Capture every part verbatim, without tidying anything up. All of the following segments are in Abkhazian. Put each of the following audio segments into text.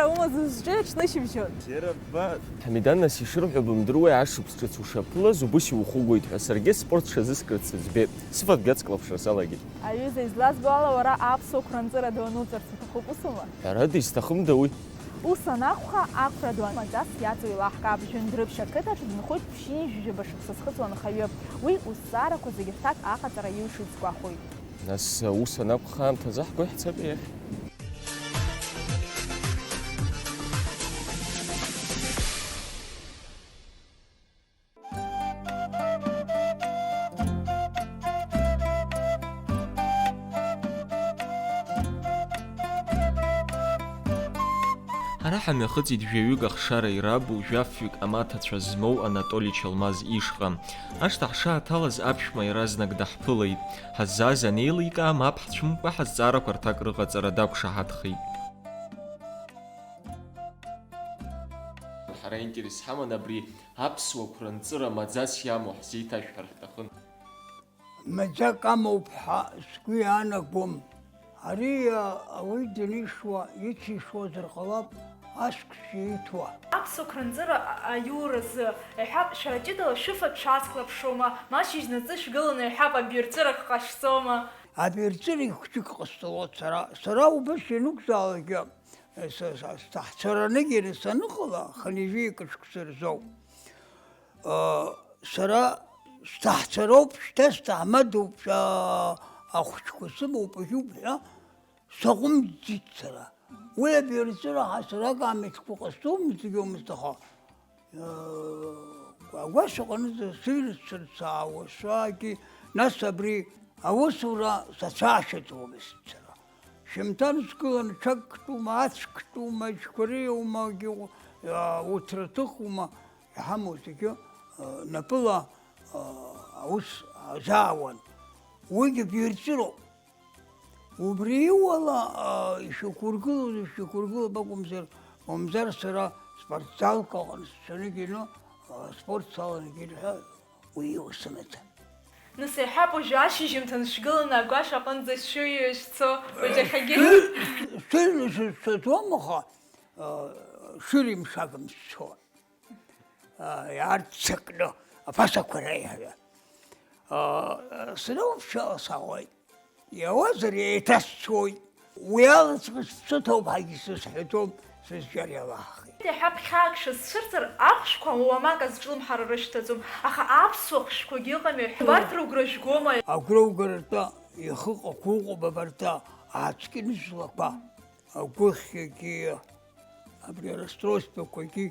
Умазызҿы аҽнышьыбжьон. Ҳамидан, нас ишырҳәо бымдыруеи, ашықәс ҿыц ушаԥылаз убыс иухугоит ҳәа, саргьы спорт сшазыскрыц сыӡбеит. Сыфатә гацк лаԥшра салагеит. Аҩыза, излазбо ала, уара аԥсуа қәранҵыра ду ануҵарц уҭахуп, усума? Ҳәарада, исҭахымда уи? Ус анакәха, ақәра ду маӡас иаҵоу еилаҳкаап. Жәындәрыԥшь ақыҭаҿ дынхоит ԥшьынҩажәижәаба шықәса зхыҵуа анхаҩы. Уи узҵаарақәа зегьы рҭак аҟаҵара илшоит сгәахәоит. Нас, ус анакәха, аамҭа заҳго иаҳцап иахь. Ҳара ҳамҩахыҵит жәаҩык ахшара ирабу, жәафҩык амаҭацәа змоу Анатоли Чалмаз ишҟа. Ашҭа ҳшааҭалаз аԥшәма иаразнак даҳԥылеит. Ҳаззааз анеиликаа, мап ҳцәымкәа ҳазҵаарақәа рҭак рыҟаҵара дақәшаҳаҭхеит. Ҳара интерес ҳаман абри аԥсуа қәранҵыра маӡас иамоу ҳзеиҭашәҳәар ҳҭахын. Маӡак амоуп ҳәа сгәы иаанагом. Ари, а, ауаҩы данишуа, иҽишуазар ҟалап, ашықәс ииҭуа. Аԥсуа қәранҵыра а-, аиуразы, иҳәап, шәара ҷыдала шәыфатә шәаасклаԥшуама, ма шьыжьнаҵы шәгыланы, иҳәап, абирҵәырак ҟашәҵома? Абирҵәыра ихәҷык ҟасҵалоит сара. Сара убас ианакәзаалакгьы, са, са, сҭаҳцаранагьы саныҟала, хынҩажәи акы шықәса рзоуп. Сара сҭаҳцароуп, шьҭа сҭаҳмадоуп, а, ахәыҷқәа сымоуп, егьуп ҳәа саҟәымҵӡеит сара. Уи абирҵәыра ҳасрак амитқәа ҟасҵомызт, егьаумызт, аха, а, агәашә аҟынӡа сыҩнацәырцаауа саагьы, нас абри аусура сацәаашьаӡомызт сара. Шьымҭан сгылан, ҽак ктәума, ацә ктәума, џьқәариоума, уҭраҭыхума, иҳамоу зегьы, а, напыла, а, аус азаауан. Уигьы бирҵәыроуп. Убри иуала, а, ишәықәургылоз, ишәықәургылап акәымзар, мамзар сара спортзалк аҟны сцаны икны, а, спорт салан икит ҳәа уи иусымаӡам. Нас иаҳҳәап, уажәы ашьыжьымҭан шәгыланы агәашә аҟынӡа шәыҩуа шәцо, уажәахьагьы? Шәыҩны сыцәцаӡом, аха, а, шәыримшагам сцо. А, иаарццакны, аԥасақәа реиҳәа. А, сара уԥшаауеит. Иауазар, еиҭасцоит. Уи алаҵәҟьа сцәыҭоуп ҳәагьы сызҳәаӡом, сызҿар иалаҳхит. Иаҳа ԥхьаак шысцәырҵыр, ахәшәқәа уамак азҿлымҳара рышьҭаӡом, аха аԥсуа хәшәқәагьы ыҟами, убарҭ рыгәра жәгома? Агәра угаратәы ихыҟақәа ыҟоуп абарҭ ацәкьын злақәа, агәыхьагьы, абри арасстройствақәагьы,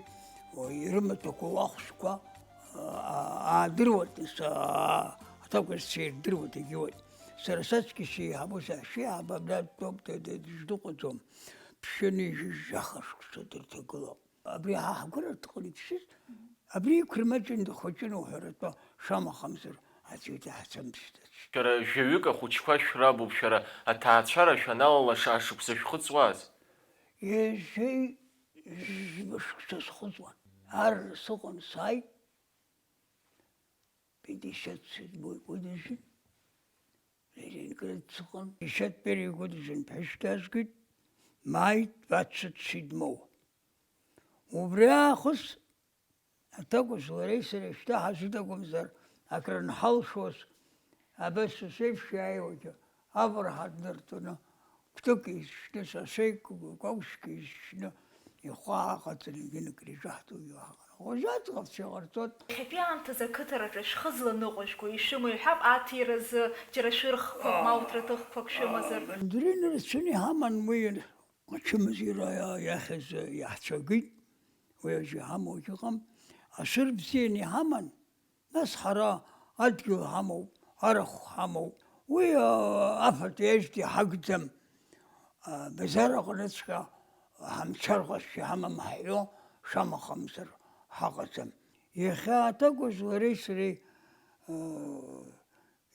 ирымаҭәақәоу ахәшәқәа, аа, аадыруеит, нас, аа, аҭакәажәцәа ирдыруеит, егьиуеит. Сара саҵкьыс еиҳабу сашьеиҳаб абра дтәоуп, д-, д-, дышдыҟаӡом. Ԥшьынҩажәижәаха шықәса дырҭагылоуп. Абри ҳа ҳгәыра дҟалеит шьыжь, абри иқәрмаҷын дыхәыҷын уҳәаратәы, шамахамзар, аӡәы даҳцәымԥшӡацт. Шәара жәаҩык ахәыҷқәа шәрабуп, шәара аҭаацәара шәаналалаша ашықәса шәхыҵуаз? Ҩажәи жәба шықәса схыҵуан. Арра сыҟан, сааит. Пятьдесят седьмой годыжәын, Ленинград сыҟан. Пятьдесят первый годыжәын ԥҳәыс дазгеит, мааит двадцать седьмого. Убри аахыс аҭакәажә лареи сареи шьҭа ҳазыҭ акәымзар, акрынҳалшоз, абас ус еиԥш иааиуагьы, авара ҳадныртәаны, кәтык изшьны, сасеик кәаушьк изшьны, ихәы ааҟаҵаны, егьынакыр ижаҳҭугьы уаҳа ҟалом. Уажәы аӡӷабцәа иҟарҵоит. Иахьатәи аамҭазы ақыҭараҿы шәхы зланыҟәыжәго ишәымоу, иҳәап, аҭира азы џьара шәырхқәак ма уҭраҭыхқәак шәымазар? Мандарина рацәаны иҳаман уи. Ачымазара иа-, иахьыз иаҳцәагеит, уи азы иҳамоугь ыҟам. Ашәыр бзианы иҳаман, нас ҳара адгьыл ҳамоуп, арахә ҳамоуп. Уи, а, афатә иажәтәи ҳагӡам. А, Базар аҟныҵәҟьа ҳамцар ҟазшьа ҳамам ҳҳәо, шамахамзар ҳаҟаӡам. Иахьа аҭакәажә лареи сареи, а,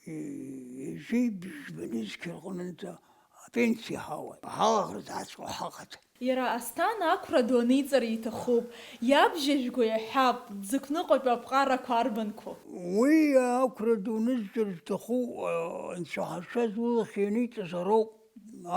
Ҩажәи бжьба нызқь рҟынӡа апенсиа ҳауеит, ҳалаӷырӡ ацәҟьо ҳаҟаӡам. Иара Асҭана ақәра ду аниҵара иҭахуп, иабжьажәго иаҳҳәап, дзықәныҟәатәу аԥҟарақәа арбанқәоу? Уи ақәра ду нызҵар зҭаху, а, анцәа ҳазшаз улахь ианиҵаз ароуп,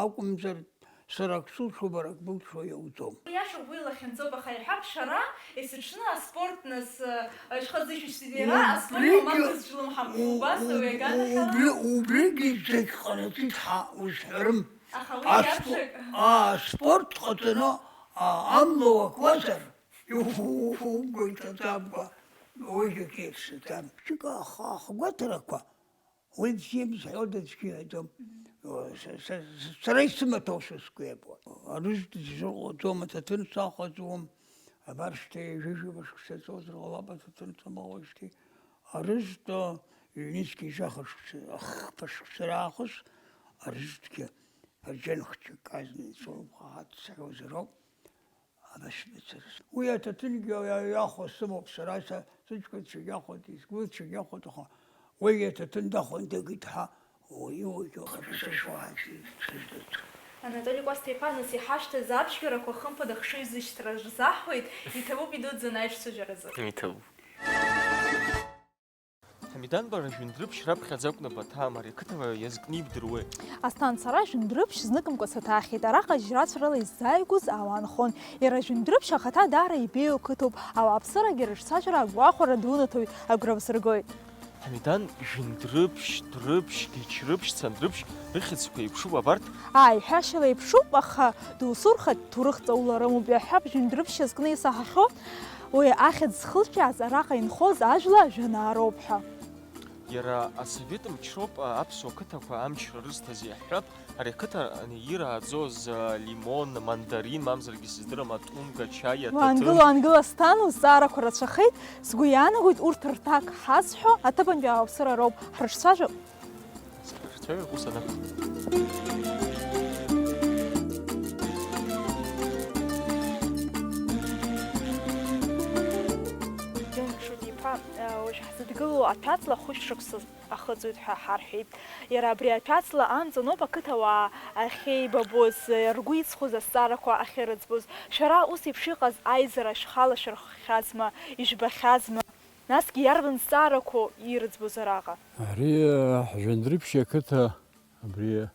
акәымзар, Сара ак сылшо, бара ак былшо иауӡом. Иашоуп, уи лахьынҵоуп, аха иҳәап, шәара есыҽны аспорт, нас, э, шәхы зышәышьҭит иара, аспорт Убригьы, амаҵ злымҳам. Убас, уи аганахьала? Убри-, убригьы зегь ҟанаҵеит ҳәа узҳәарым. Аха уи Аспо-, иашак. А, аспорт ҟаҵаны, а, амла уакуазар, иугоит аҵабгәа, уигьы кеиԥш аҵаб. Ԥшьык ах-, ахгәаҭарақәа. Уи бзиа бызҳәода, цәгьа иҳәаӡом. Са, са, са, сара исымаҭәоу са сгәы иабоит. Арыжәтә дызрыҟаҵом, аҭаҭын сахәаӡом. Абар шьҭа ҩажәижәаба шықәса ҵуазар ҟалап аҭаҭын самоуижьҭеи. Арыжәтә ҩнызқьи жәаха шықәса, ахԥа шықәса раахыс арыжәтәгьы ԥырџьан хәҷык азна ицәоуп, ҳа ҳаццакуазароуп. Абас мацараз. Уи аҭаҭынгьы иахәо сымоуп сара, са сыҷкәынцәагь иахәоит, сгәылцәагь иахәоит, аха уигьы аҭаҭын дахәон, дагеит ҳәа, уи, уигьы ахаҿы сашьуа ҳаҿы сыздырӡом. Анатоли Кәасҭа-иԥа, нас иҳашьҭаз аԥшьгарақәа хымԥада ахшыҩзышьҭра рзаҳҳәоит, иҭабуп идуӡӡан аиҿцәажәаразы. Иҭабуп. Ҳамидан, бара Жәындәрыԥшь раԥхьаӡа акәны баҭаам, ари ақыҭа иазкны ибдыруеи? Асҭан, сара Жәындәрыԥшь зныкымкәа саҭаххьеит, араҟа жьрацәарала исзааигәаз ауаа нхон. Иара Жәындәрыԥшь ахаҭа даара ибеиоу қыҭоуп, ауааԥсырагьы рыҿцәажәара агәахәара дунаҭоит, агәра бсыргоит. Ҳамидан, Жәындәрыԥшь, Дәрыԥшь, Гьечрыԥшь, Цандрыԥшь рыхьӡқәа еиԥшуп абарҭ? Ааи, ҳәашьала еиԥшуп, аха досу рхатә ҭоурых ҵаула рымоуп, иаҳҳәап, Жәындәрыԥшь иазкны исаҳахьоу. Уи ахьӡ зхылҿиааз араҟа инхоз ажәла жәанаароуп ҳәа. Иара асовет мчроуп аԥсуа қыҭақәа амчра рызҭаз иаҳҳәап, ари ақыҭа анеира ааӡоз лимон, мандарин, мамзаргьы сыздырам, атунга, чаи, аҭаҭын. Уаангыл, уаангыл, Асҭан, узҵаарақәа рацәахеит, сгәы иаанагоит, урҭ рҭак ҳазҳәо аҭыԥантәи ауааԥсыра роуп ҳрыҿцәажәо. Срыцәажәап ус анакәха. Џьон Шуҭ-иԥа, уажә ҳзыдгылоу аҭәаҵла хәышә шықәса ахыҵуеит ҳәа ҳарҳәеит. Иара абри аҭәаҵла амҵаноуп ақыҭауаа ахьеибабоз, ргәы иҵхоз азҵаарақәа ахьырыӡбоз. Шәара ус еиԥш иҟаз аизара шәхала шәырххьазма, ижәбахьазма? Насгьы иарбан зҵаарақәоу ирыӡбоз араҟа? Ари, э, Жәындәрыԥшь ақыҭа, абри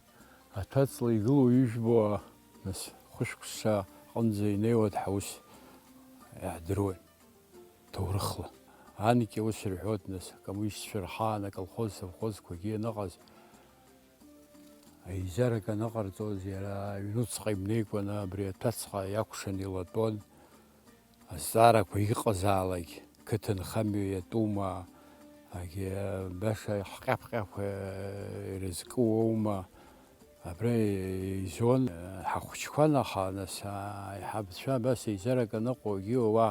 аҭәаҵла игылоу ижәбо, нас, хәышықәса аҟынӡа инеиуа дҳаус иаҳдыруеит, ҭоурыхла. Анкьа ус рҳәоит, нас, акоммунистцәа рхаан аколхоз, совхозқәагьы аныҟаз, Аизарак аныҟарҵоз, иара аҩнуҵҟа имнеикәаны абри аҭәаҵха иакәшан илатәон. Азҵаарақәа иҟазаалак, қыҭанхамҩа иатәума, агьи баша ҳҟьаԥҟьақәа ирызкуоума, абра изон, ҳахәыҷқәан, аха нас аиҳабацәа абас еизарак аныҟоугьы уа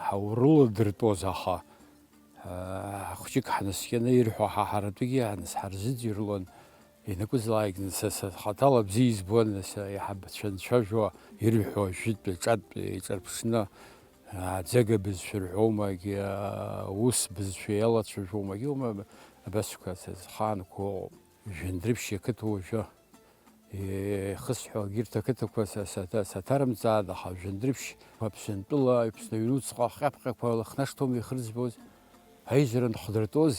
ҳаурыладыртәоз, аха Ҳхәыҷык ҳнаскьаны ирҳәо ҳа ҳаратәгьы ҳнас ҳарзыӡырҩлон, ианакәызаалакгьы са схаҭала бзиа избон, нас аиҳабацәа анцәажәо ирҳәо ажәытә аҿатә еиҿарԥшны, аӡага бызшәа рҳәомагь, аус бызшәа иалацәажәомагь аума, абасқәа са схаанқәа ыҟоуп. Жәындәрыԥшь ақыҭа уажәы. Ихысҳәо егьырҭ ақыҭақәа са-, саҭа-, саҭарымҵааит, аха Жәындәрыԥшь, Аԥсынтәыла, Аԥсны аҩнуҵҟа ахҟьаԥҟьақәа лыхнашҭуам ихырӡбоз, аизара анхдыртәоз,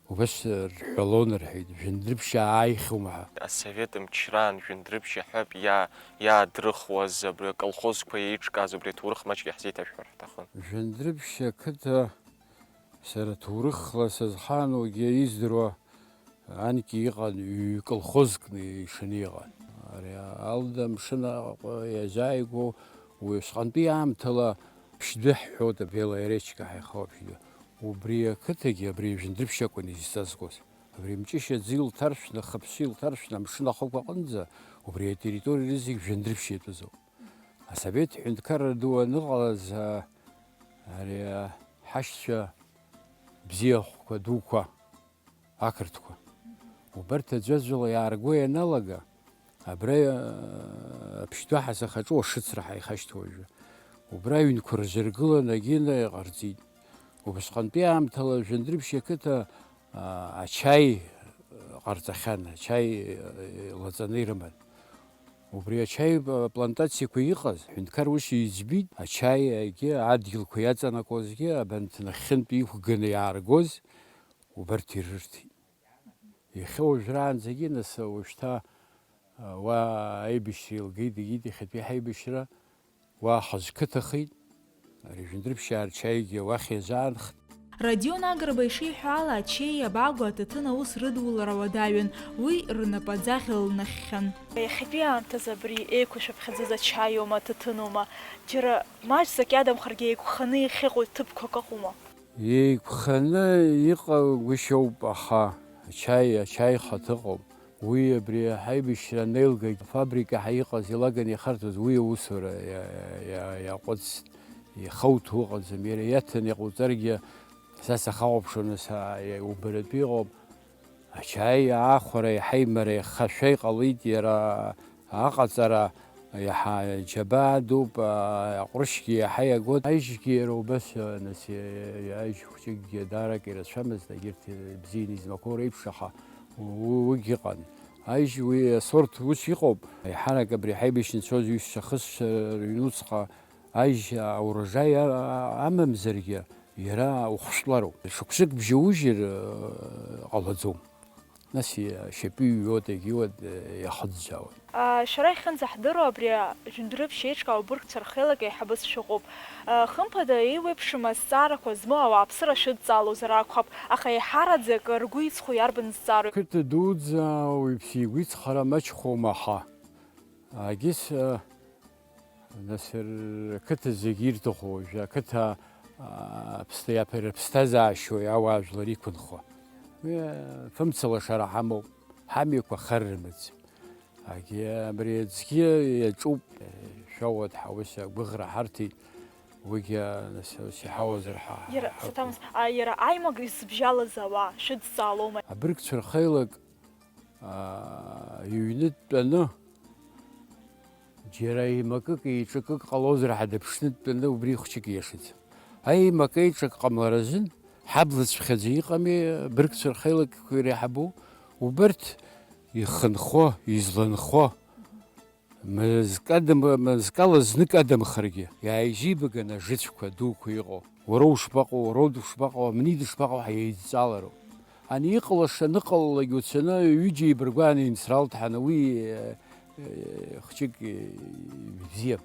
убас рҳәалон, рҳәеит, Жәындәрыԥшь ааихьоума ҳәа. Асовет мчраан Жәындәрыԥшь аҳәап иа-, иаадрыхуаз, абри аколхозқәа еиҿкааз, убри аҭоурых маҷк иаҳзеиҭашәҳәар ҳҭахын. Жәындәрыԥшь ақыҭа сара ҭоурыхла сызхаанугьы издыруа, Анкьа иҟан ҩ-колхозкны ишаны иҟан. Ари алда амшын Аҟәа иазааигәоу уи усҟантәи аамҭала Ԥшьдәы ҳҳәоит, абри Лаеречка ҳаихауа Ԥшьдәы. Убри ақыҭагьы абри Жәындәрыԥшь акәын изҵазкуаз. Абри Мҷышьа аӡы илҭаршәны, хыԥсы илҭаршәны амшын ахықә аҟынӡа, убри атерриториа зегь Жәындәрыԥшь иатәызоуп. Асовет ҳәынҭқарра ду аныҟалаз, а, ари, а, ҳашьцәа бзиахәқәа дуқәа, ақырҭқәа. Убарҭ аӡәаӡәала иаарго ианалага, абра, э, Ԥшьдәаҳа сахаҿы Уашыцра ҳаихашьҭуа уажәы. Убра аҩнқәа рзыргыланы агьина иҟарҵеит. Убасҟантәи аамҭала Жәындәрыԥшь ақыҭа, а, ачаи, э, ҟарҵахьан, ачаи, э, лаҵаны ирыман. Убри ачаи, э, плантациақәа иҟаз, ҳәынҭқар ус иӡбеит, ачаи, егьи адгьылқәа иаҵанакуазгьы, абанҭ нахьхьынтә иқәганы иааргоз, убарҭ ирырҭеит. Иахьа уажәраанӡагьы, нас, уажәшьҭа Уа аибашьра еилгеит, егьит иахьатәи ҳаибашьра, уа ҳазқыҭахеит, ари жәындырԥшьаа рчаигьы уахь иазаанхт. Родион Агрба ишиҳәо ала, ачеи, абагәа, аҭаҭын аус рыдулара уадаҩын, уи рнапаӡаӷь лнаххьан. Иахьатәи аамҭазы абри еиқәышәыԥхьаӡаз ачаиума, аҭаҭынума, џьара маҷӡак иадамхаргьы еиқәханы иахьыҟоу ҭыԥқәак ыҟоума? Еиқәханы иҟагәышьоуп, аха ачаи, ачаи хаҭыҟоуп. Уи абри аҳаибашьра анеилгагь, афабрика ҳәа иҟаз илаган иахарҭәоз уи аусура иа-, иа-, иаҟәыҵт, ихауҭәо ыҟаӡам. Иара иаҭаны иҟауҵаргьы, са сахахәаԥшуан, са, иа-, убаратәы иҟоуп. Ачаи аахәара иаҳа имариахашәа иҟалеит, иара аҟаҵара иаҳа џьабаа дууп, а, аҟәрышьгьы иаҳа иагоит. Аижьгьы иара убас, а, нас, и-, аижь хәҷыкгьы даарак ирацәамызт, егьырҭ бзианы измақәоу реиԥш, аха у-, уигь ыҟан. Аижь уи асорт ус иҟоуп, еиҳарак абри ҳаибашьра нцәоз ҩышьцәа-хысцәа рыҩнуҵҟа аижь аурожаи а-, а-, амамзаргьы, иара ухәшәтәлароуп. Шықәсык бжьаужьыр, э, ҟалаӡом. Нас и-, ашьапы иҩуеит, егьиуеит, э, иахыӡӡаауеит. А, шәара иахьынӡаҳдыруа, абри Жәындәрыԥшь еиҿкаау абыргцәа рхеилак еиҳабыс шәыҟоуп. А, хымԥада, еиуеиԥшым азҵаарақәа змоу ауааԥсыра шәыдҵаалозар акәхап, аха еиҳараӡак ргәы иҵхо иарбан зҵаароу? Қыҭа дуӡӡа ауаҩԥсы игәы иҵхара мачхәума, аха, агьыс, э, Нас р-, ақыҭа зегьы ирҭаху уажәы, ақыҭа, аа, аԥсҭа-, иаԥ-, рыԥсҭазаашьоуи ауаа жәлар иқәынхо. Уи, фымца лашара ҳамоуп, ҳамҩақәа хар рымаӡам. Агьи абри аӡгьы иаҿуп, шәауа дҳауса агәыӷра ҳарҭеит, уигьы, нас, ус иҳауазар ҳа-, Иара, ҳақәым. Саҭамыз, а, иара аимак изыбжьалаз ауаа шәыдҵаалома? Абыргцәа рхеилак, аа, иҩны дтәаны, Џьара еимакык-еиҿакык ҟалозар ҳәа дыԥшны дтәаны убри хәҷык иашаӡам. Аимак-еиҿак ҟамларазын, ҳаблацәхьаӡа иҟами, абыргцәа рхеилакқәа иреиҳабу, убарҭ ихынхо, изланхо, мызкы адам-, мызкала знык адамхаргьы, иааизибаганы ажыцәқәа дуқәа иҟоу. Уара ушԥаҟоу, уара дышԥаҟоу, амни дышԥаҟоу ҳәа еидҵалароуп. Ани иҟалаша аныҟалалак уцаны ҩыџьа еибаргәааны инцралт ҳәа уи, э, э, хәҷык, э, ибзиам.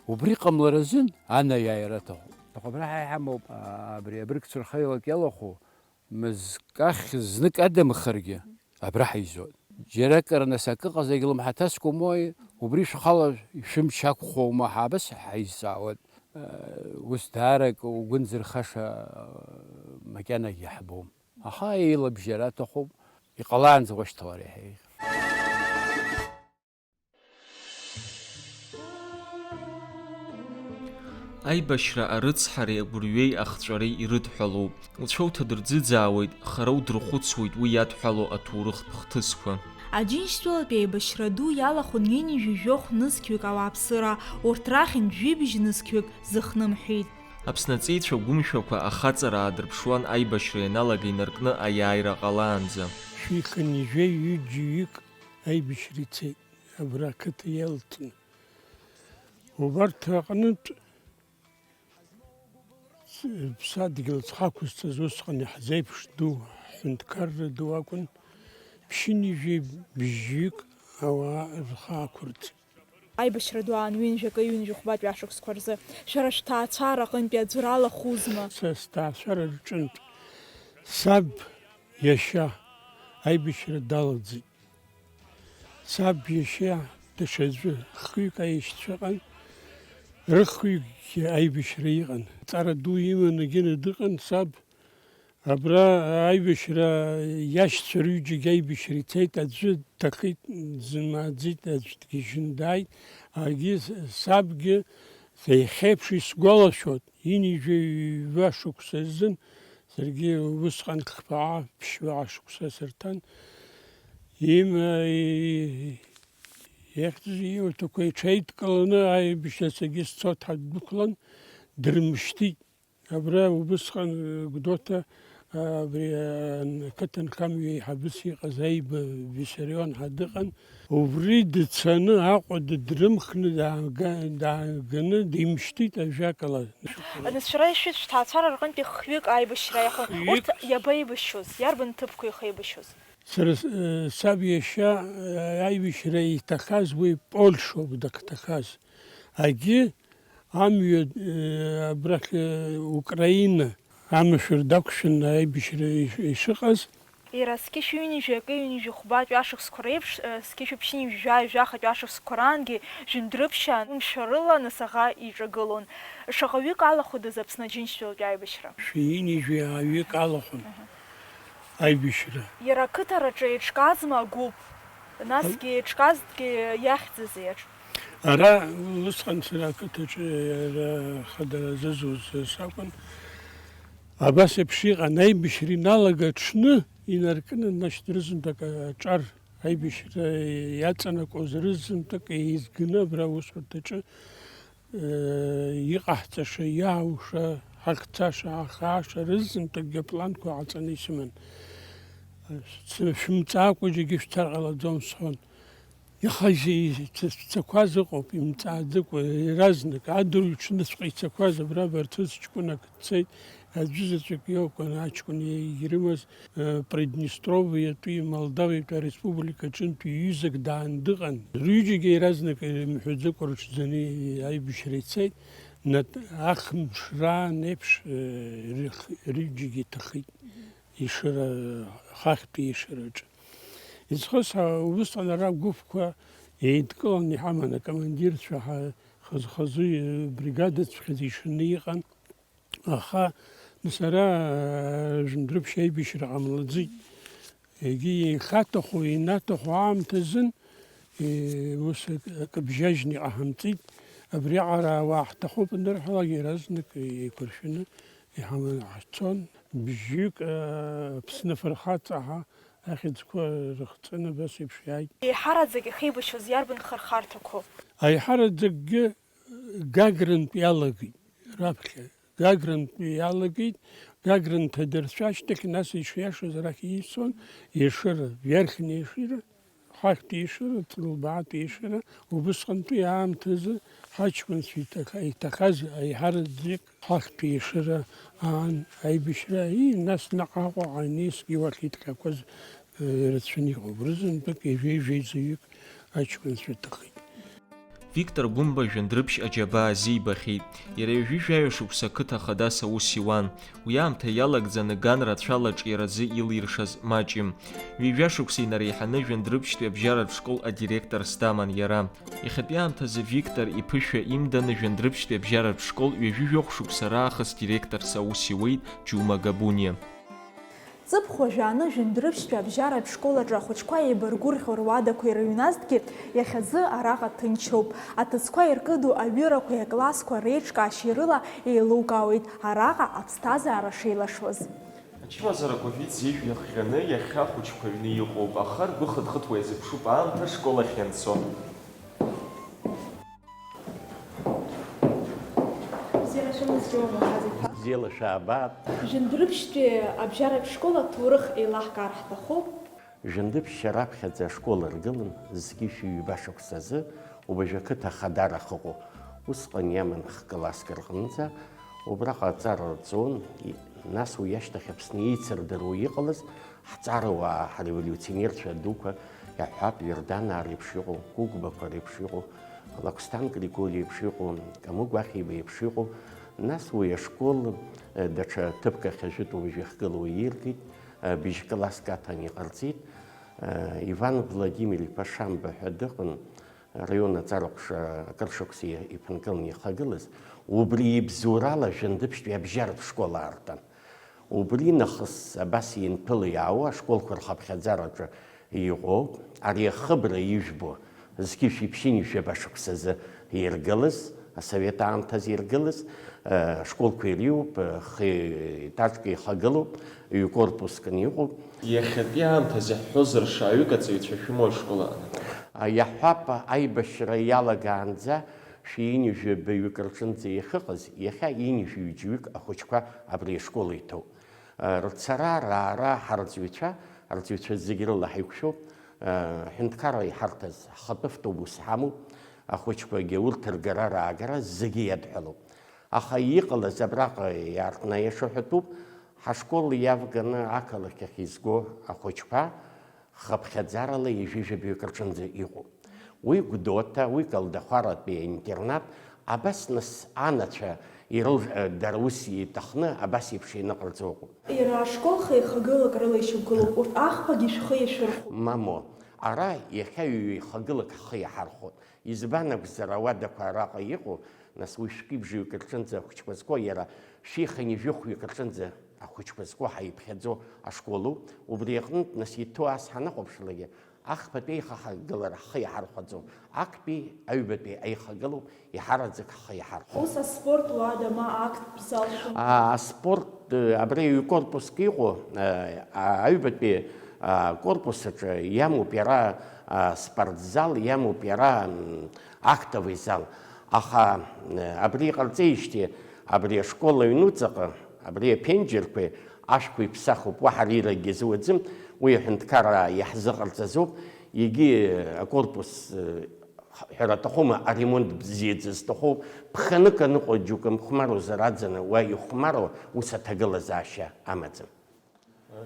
Убри ҟамларазын анаиааира аҭахуп. Аха абра ҳа иҳамоуп, а, абри абыргцәа рхеилак иалахәу, мызкахь знык адамхаргьы, абра ҳаизоит. Џьаракыр нас акы ыҟазаргь лымҳа ҭаскуамои, убри шәхала шәымч ақәхоума ҳәа абас ҳаизҵаауеит. Ус даарак угәы нзырхаша макьанагьы ҳбом. Аха еилабжьара аҭахуп, иҟалаанӡа уашьҭалар иаҳа еиӷьуп. Аибашьра арыцҳареи агәырҩеи ахҵәареи ирыдҳәалоуп. Лцәоуҭа дырӡыӡаауеит, хара удырхәыцуеит уи иадҳәало аҭоурыхтә хҭысқәа. Аџьынџьтәылатәи аибашьра ду иалахәын ҩынҩажәи жәохә нызқьҩык ауааԥсыра, урҭ рахьынтә жәибжь нызқьҩык зыхнымҳәит. Аԥсны аҵеицәа гәымшәақәа ахаҵара аадырԥшуан аибашьра ианалага инаркны аиааира ҟалаанӡа. Шәихынҩажәи ҩыџьаҩык аибашьра ицеит, абра ақыҭа иалҵны. Убарҭ рҟнытә ԥсадгьыл зхақәызҵаз усҟан иаҳзеиԥш ду, ҳҳәынҭқарра ду акәын, ԥшьынҩажәи бжьҩык ауаа рхы ақәырҵеит. Аибашьра ду аан ҩынҩажәи акы, ҩынҩажәи хәбатәи ашықәсқәа рзы шәара шәҭаацәара аҟынтәи аӡәыр алахәызма? Са сҭаацәара рҿынтә саб иашьа аибашьра далаӡит. Саб иашьа даҽаӡәы хҩык аишьцәа ыҟан, рыхҩыкгьы аибашьра иҟан. Ҵара ду иманы Гена дыҟан, саб абра аибашьра, иашьцәа рҩыџьагьы аибашьра ицеит, аӡәы дҭахеит, дзымааӡеит, аӡә дгьежьны дааит, агьы сабгьы иахьеиԥш исгәалашәоит, ҩынҩажәи ҩба шықәса азын, саргьы усҟан хԥаҟа, ԥшьбаҟа шықәса сырҭан. Им-, и-, ихьӡ-, иуаҭәақәа иҽеидкыланы аибашьра саргьы сцо дҳадәықәлан, дрымшьҭит. Абра убысҟан Гәдоуҭа, абри, а, ақыҭанхамҩа еиҳабыс иҟаз Аиба Виссарион ҳәа дыҟан. Убри дцаны Аҟәа дыдрымхны даага-, дааганы димшьҭит, ажәакала. Нас шәара ишәыцә шәҭаацәара рҟынтәи хҩык аибашьра иахон. Хҩык. Урҭ иабеибашьуаз, иарбан ҭыԥқәа ихеибашьуаз? Сара с-, э, саб иашьа, э, аибашьра иҭахаз уи Польшоуп дахьҭахаз. Агьи амҩа, э, абрахь, э, Украина амшәыр дақәшәан аибашьра иш-, ишыҟаз. Иара зқьышә ҩынҩажәи акы ҩынҩажәи хәбатәи ашықәсқәа реиԥш, э, зқьышә ԥшьынҩажәи жәаҩа жәахатәи ашықәсқәа раангьы Жәындәрыԥшьаа мшәарыла нас аӷа иҿагылон. Шаҟа ҩык алахәыдаз Аԥсны Аџьынџьтәылатә аибашьра? Шәи ҩынҩажәи ҩык алахәын. Аибашьра. Иара ақыҭараҿы еиҿказма агәыԥ? Насгьы еиҿказҭгьы иахьӡызеи аҿ? Ара усҟан сара ақыҭаҿы иара хадара зызуз сакәын. Абас еиԥш иҟан, аибашьра иналага аҽны инаркны, значит, рызынтәык аҿар аибашьра иаҵанакуаз рызынтәык еизганы абра аусурҭаҿы Э, иҟаҳҵаша, иаауша, ҳахьцаша, ҳахааша рызынтәыкгьы апланқәа ҟаҵаны исыман. Ш-, шәымҵаакәа џьаргьы шәцар ҟалаӡом сҳәон. Иаха ишцақәаз ыҟоуп, имҵааӡакәа, иаразнак, адырҩаҽныҵәҟьа ицақәаз абра Барцыц ҷкәынак дцеит, аӡәы заҵәык иоуп, ана аҷкәын ирымаз. Приднестровиатәи Молдавиатәи ареспублика аҿынтә ҩызак даан дыҟан. Рҩыџьагьы иаразнак имҳәаӡакәа рыҽӡаны аибашьра ицеит. Нат-, ахымш раан еиԥш, рых-, рҩыџьагьы иҭахеит Ешыра, Хахьтәи Ешыраҿы. Изхыз ҳа-, убысҟан ара гәыԥқәа еидкыланы иҳаман, акомандирцәа ҳа-, хаз-, хазы, бригадацәгьа зишаны иҟан. Аха нас ара, э, Жәындәрыԥшь аибашьра ҟамлаӡеит. Егьи иахьаҭаху, ианаҭаху аамҭазын, э, ус ак-, акы бжьажьны иҟаҳамҵеит. Абриаҟара ауаа ҳҭахуп анырҳәалак, иаразнак еиқәыршәаны иҳаманы ҳцон. Бжьҩык, э, Аԥсны афырхаҵа ҳәа ахьӡқәа рыхҵаны абас еиԥш иааит. Еиҳараӡак иахеибашьуаз иарбан хырхарҭақәоу? Аиҳараӡакгьы Гагрантә иалагеит, раԥхьа Гагрантәи иалагеит, Гагра нҭадырцәа ашьҭахь, нас ишиашаз арахь ицон, Ешыра, Верхняя Ешыра, Хахьтәи Ешыра, Ҵлбаатәи Ешыра, убысҟантәи аамҭазы ҳаҷкәынцәа иҭаха-, иҭахаз аиҳараӡак Хахьтәи Ешыра аан аибашьра, и, нас наҟ Аҟәаҟа анеизгьы уахь иҭҟьақәаз, э, рацәаны иҟоуп, рызынтәык ҩажәеи жәеизаҩык аҷкәынцәа иҭахеит. Виктор Гәымба Жәындәрыԥшь аџьабаа азибахьеит. Иара ҩажәи жәаҩа шықәса ақыҭа хадас аус иуан. Уи аамҭа иалагӡаны ган рацәала аҿиаразы илиршаз маҷым. Ҩажәа шықәса инареиҳаны Жәындәрыԥшьтәи абжьаратә школ адиректорс даман иара. Иахьатәи аамҭазы Виктор иԥышәа имданы Жәындәрыԥшьтәи абжьаратә школ ҩажәи жәохә шықәса раахыс директорс аус иуеит Џьума Габуниа. Ҵыԥх уажәааны Жәындәрыԥшьтәи абжьаратә школ аҿы ахәыҷқәа еибаргәырӷьо руадақәа ирыҩназҭгьы, иахьазы араҟа ҭынчроуп. Аҭыӡқәа иркыду аҩырақәеи аклассқәа реиҿкаашьеи рыла еилукаауеит араҟа аԥсҭазаара шеилашуаз. Ачымазарақәа жәит зежә иахҟьаны иахьа ахәыҷқәа аҩны иҟоуп, аха ргәы хыҭхыҭуа иазыԥшуп аамҭа ашкол ахь ианцо. Бзиара шәымаз, Џьума Махаз-иԥа. Бзиала шәаабаап. Жәындәрыԥшьтәи абжьаратә школ аҭоурых еилаҳкаар ҳҭахуп. Жәындыԥшьа раԥхьаӡа ашкол ргылан зқьышәи ҩба шықәсазы, уажәы ақыҭа Ахадара ахьыҟоу. Усҟан иаман х-класск рҟынӡа, убраҟа аҵара рҵон, и-, нас уи ашьҭахь Аԥсны еицырдыруа иҟалаз, Ҳҵарауаа, ҳреволиуционерцәа дуқәа, иаҳҳәап, Иорданаа реиԥш иҟоу, Гәыгәбақәа реиԥш иҟоу, Лаксҭан Григори еиԥш иҟоу, Камыгә Ахиба еиԥш иҟоу, нас уи ашкол, э, даҽа ҭыԥк ахь ажәытә уажә иахьгылоу ииргеит, э, быжь класск аҭан иҟарҵеит, э, Иван Владимир-иԥа Шамба ҳәа дыҟан, араион аҵара ҟәша акыр шықәса иа-, иԥынкыланы ихагылаз, убри ибзоурала Жәындыԥшьтәи абжьаратә школ аартын. Убри нахыс абас ианԥыло иаауа ашколқәа рхыԥхьаӡараҿы иҟоуп, ари ахыбра ижәбо, зқьышәи ԥшьынҩажәи жәаба шықәсазы иргылаз, асовет аамҭазы иргылаз, э, ашколқәа иреиуоуп, э, хы-, етажк ихагылоуп, ҩ-корпускны иҟоуп. Иахьатәи аамҭазы ҳҳәозар, шааҩык аҵаҩцәа шәымоу ашкол аҟны? А, иаҳҳәап, аибашьра иалагаанӡа шәи ҩынҩажәи жәаҩык рҿынӡа иахьыҟаз, иахьа ҩынҩажәи ҩыџьаҩык ахәыҷқәа абри ашкол иҭоуп. Рцара, раара ҳарҵаҩцәа, арҵаҩцәа зегь рыла ҳаиқәшәоуп. Ҳәынҭқарра иҳарҭаз ҳхатәы автобус ҳамоуп. Ахәыҷқәагьы урҭ ргара-раагара зегьы иадҳәалоуп. Аха иҟалаз абраҟа иаартны аиаша ҳәатәуп, ҳашкол иавганы ақалақь ахь изго ахәыҷқәа, Хыԥхьаӡарала ҩажәи жәабаҩык рҿынӡа иҟоуп. Уи Гәдоуҭа, уи Калдахәаратәи аинтернат, абас нас анацәа ирыл-, дара ус иҭахны абас еиԥш ианыҟарҵо ыҟоуп. Иара ашкол хеихагылак рыла ишьақәгылоуп, урҭ ахԥагьы шәхы иашәырхәоит. Мамоу, ара иахьа ҩ-, ихагылак ҳхы иаҳархәоит. Избан акәзар, ауадақәа араҟа иҟоу, нас уи шәкы-ибжаҩык рҿынӡа ахәыҷқәа зқәу, иара шәихынҩажәи хәҩык рҿынӡа ахәыҷқәа зқәу ҳаиԥхьаӡо ашколуп. Убри аҟнытә, нас, иҭоу ас ҳанахәаԥшлакгьы, ахԥатәи аихагылара ҳхы иаҳархәаӡом, актәи, аҩбатәи аихагылоуп, иҳараӡак ҳхы иаҳархәоит. Ус аспорт уада ма актә залшәым? А, аспорт, э, абри аҩ-, корпуск иҟоу, э, а, аҩбатәи, а, корпус аҿы иамоуп иара, а, спортзал, иамоуп иара, м, актовый зал. Аха, э, абри иҟарҵеижьҭеи абри ашкол аҩнуҵаҟа, абри аԥенџьырқәеи ашәқәеи ԥсахуп, уаҳа риракгьы зуаӡым, уи аҳәынҭқарра иаҳзыҟарҵазоуп, егьи акорпус, э, ҳәара аҭахума, аремонт бзиаӡа зҭаху, ԥханык аныҟоу џьоукы мхәмаруазар аӡаны, уа ихәмаруа ус аҭагылазаашьа амаӡам.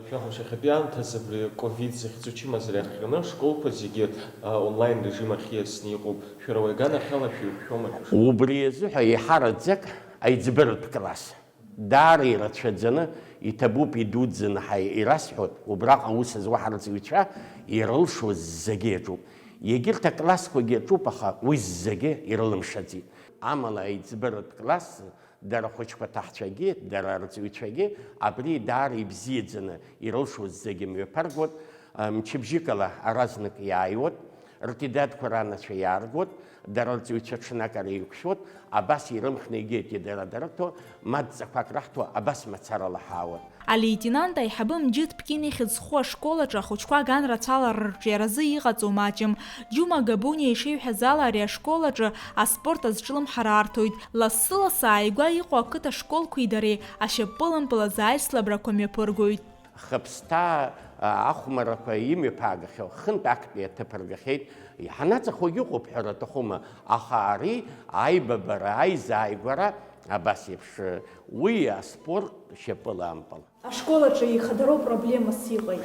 Шәаҳәашьа, иахьатәи аамҭазы абри ковид захьӡу чымазара иахҟьаны ашколқәа зегьы, а, онлайн режим ахь ииасны иҟоуп. Шәара уи аганахьала шәеиқәшәома шәышкол? Убри азыҳәа еиҳараӡак аиҵбыратә класс. Даара ирацәаӡаны, иҭабуп, идуӡӡаны ҳа-, ирасҳәоит, убраҟа аус зуа ҳарҵаҩцәа ирылшоз зегьы иаҿуп. Егьырҭ аклассқәагьы аҿуп, аха уи зегьы ирылымшаӡеит. Амала аиҵбыратә класс дара ахәыҷқәа ҭаҳцәагьы, дара арҵаҩцәагьы абри даара ибзиаӡаны ирылшоз зегьы мҩаԥаргоит, мчыбжьыкала аразнак иааиуеит, рҭидадқәа ранацәа иааргоит, дара рҵаҩцәа ҽнак ара иқәшәоит, абас ирымхны егьи егьи дара дарыҭо, ма дҵақәак раҳҭо, абас мацарала ҳаауеит. Алеитенант аиҳабы Мџьыҭ Ԥкин ихьӡ зху ашкол аҿы ахәыҷқәа аган рацәала рырҿиаразы иҟаҵоу маҷым. Џьума Габуниа ишиҳәаз ала, ари ашкол аҿы аспорт азҿлымҳара арҭоит. Лассы-лассы ааигәа иҟоу ақыҭа школқәеи дареи ашьапылампыл азы аицлабрақәа мҩаԥыргоит. Хыԥсҭа, а, ахәмарақәа имҩаԥаагахьоу хынтә актәи аҭыԥ ргахьеит. Иҳанаҵахогьы ыҟоуп, ҳәара аҭахума, аха ари аибабара, аизааигәара абас еиԥш, уи аспорт шьапылампыл. Ашкол аҿы ихадароу проблемас иҟеи?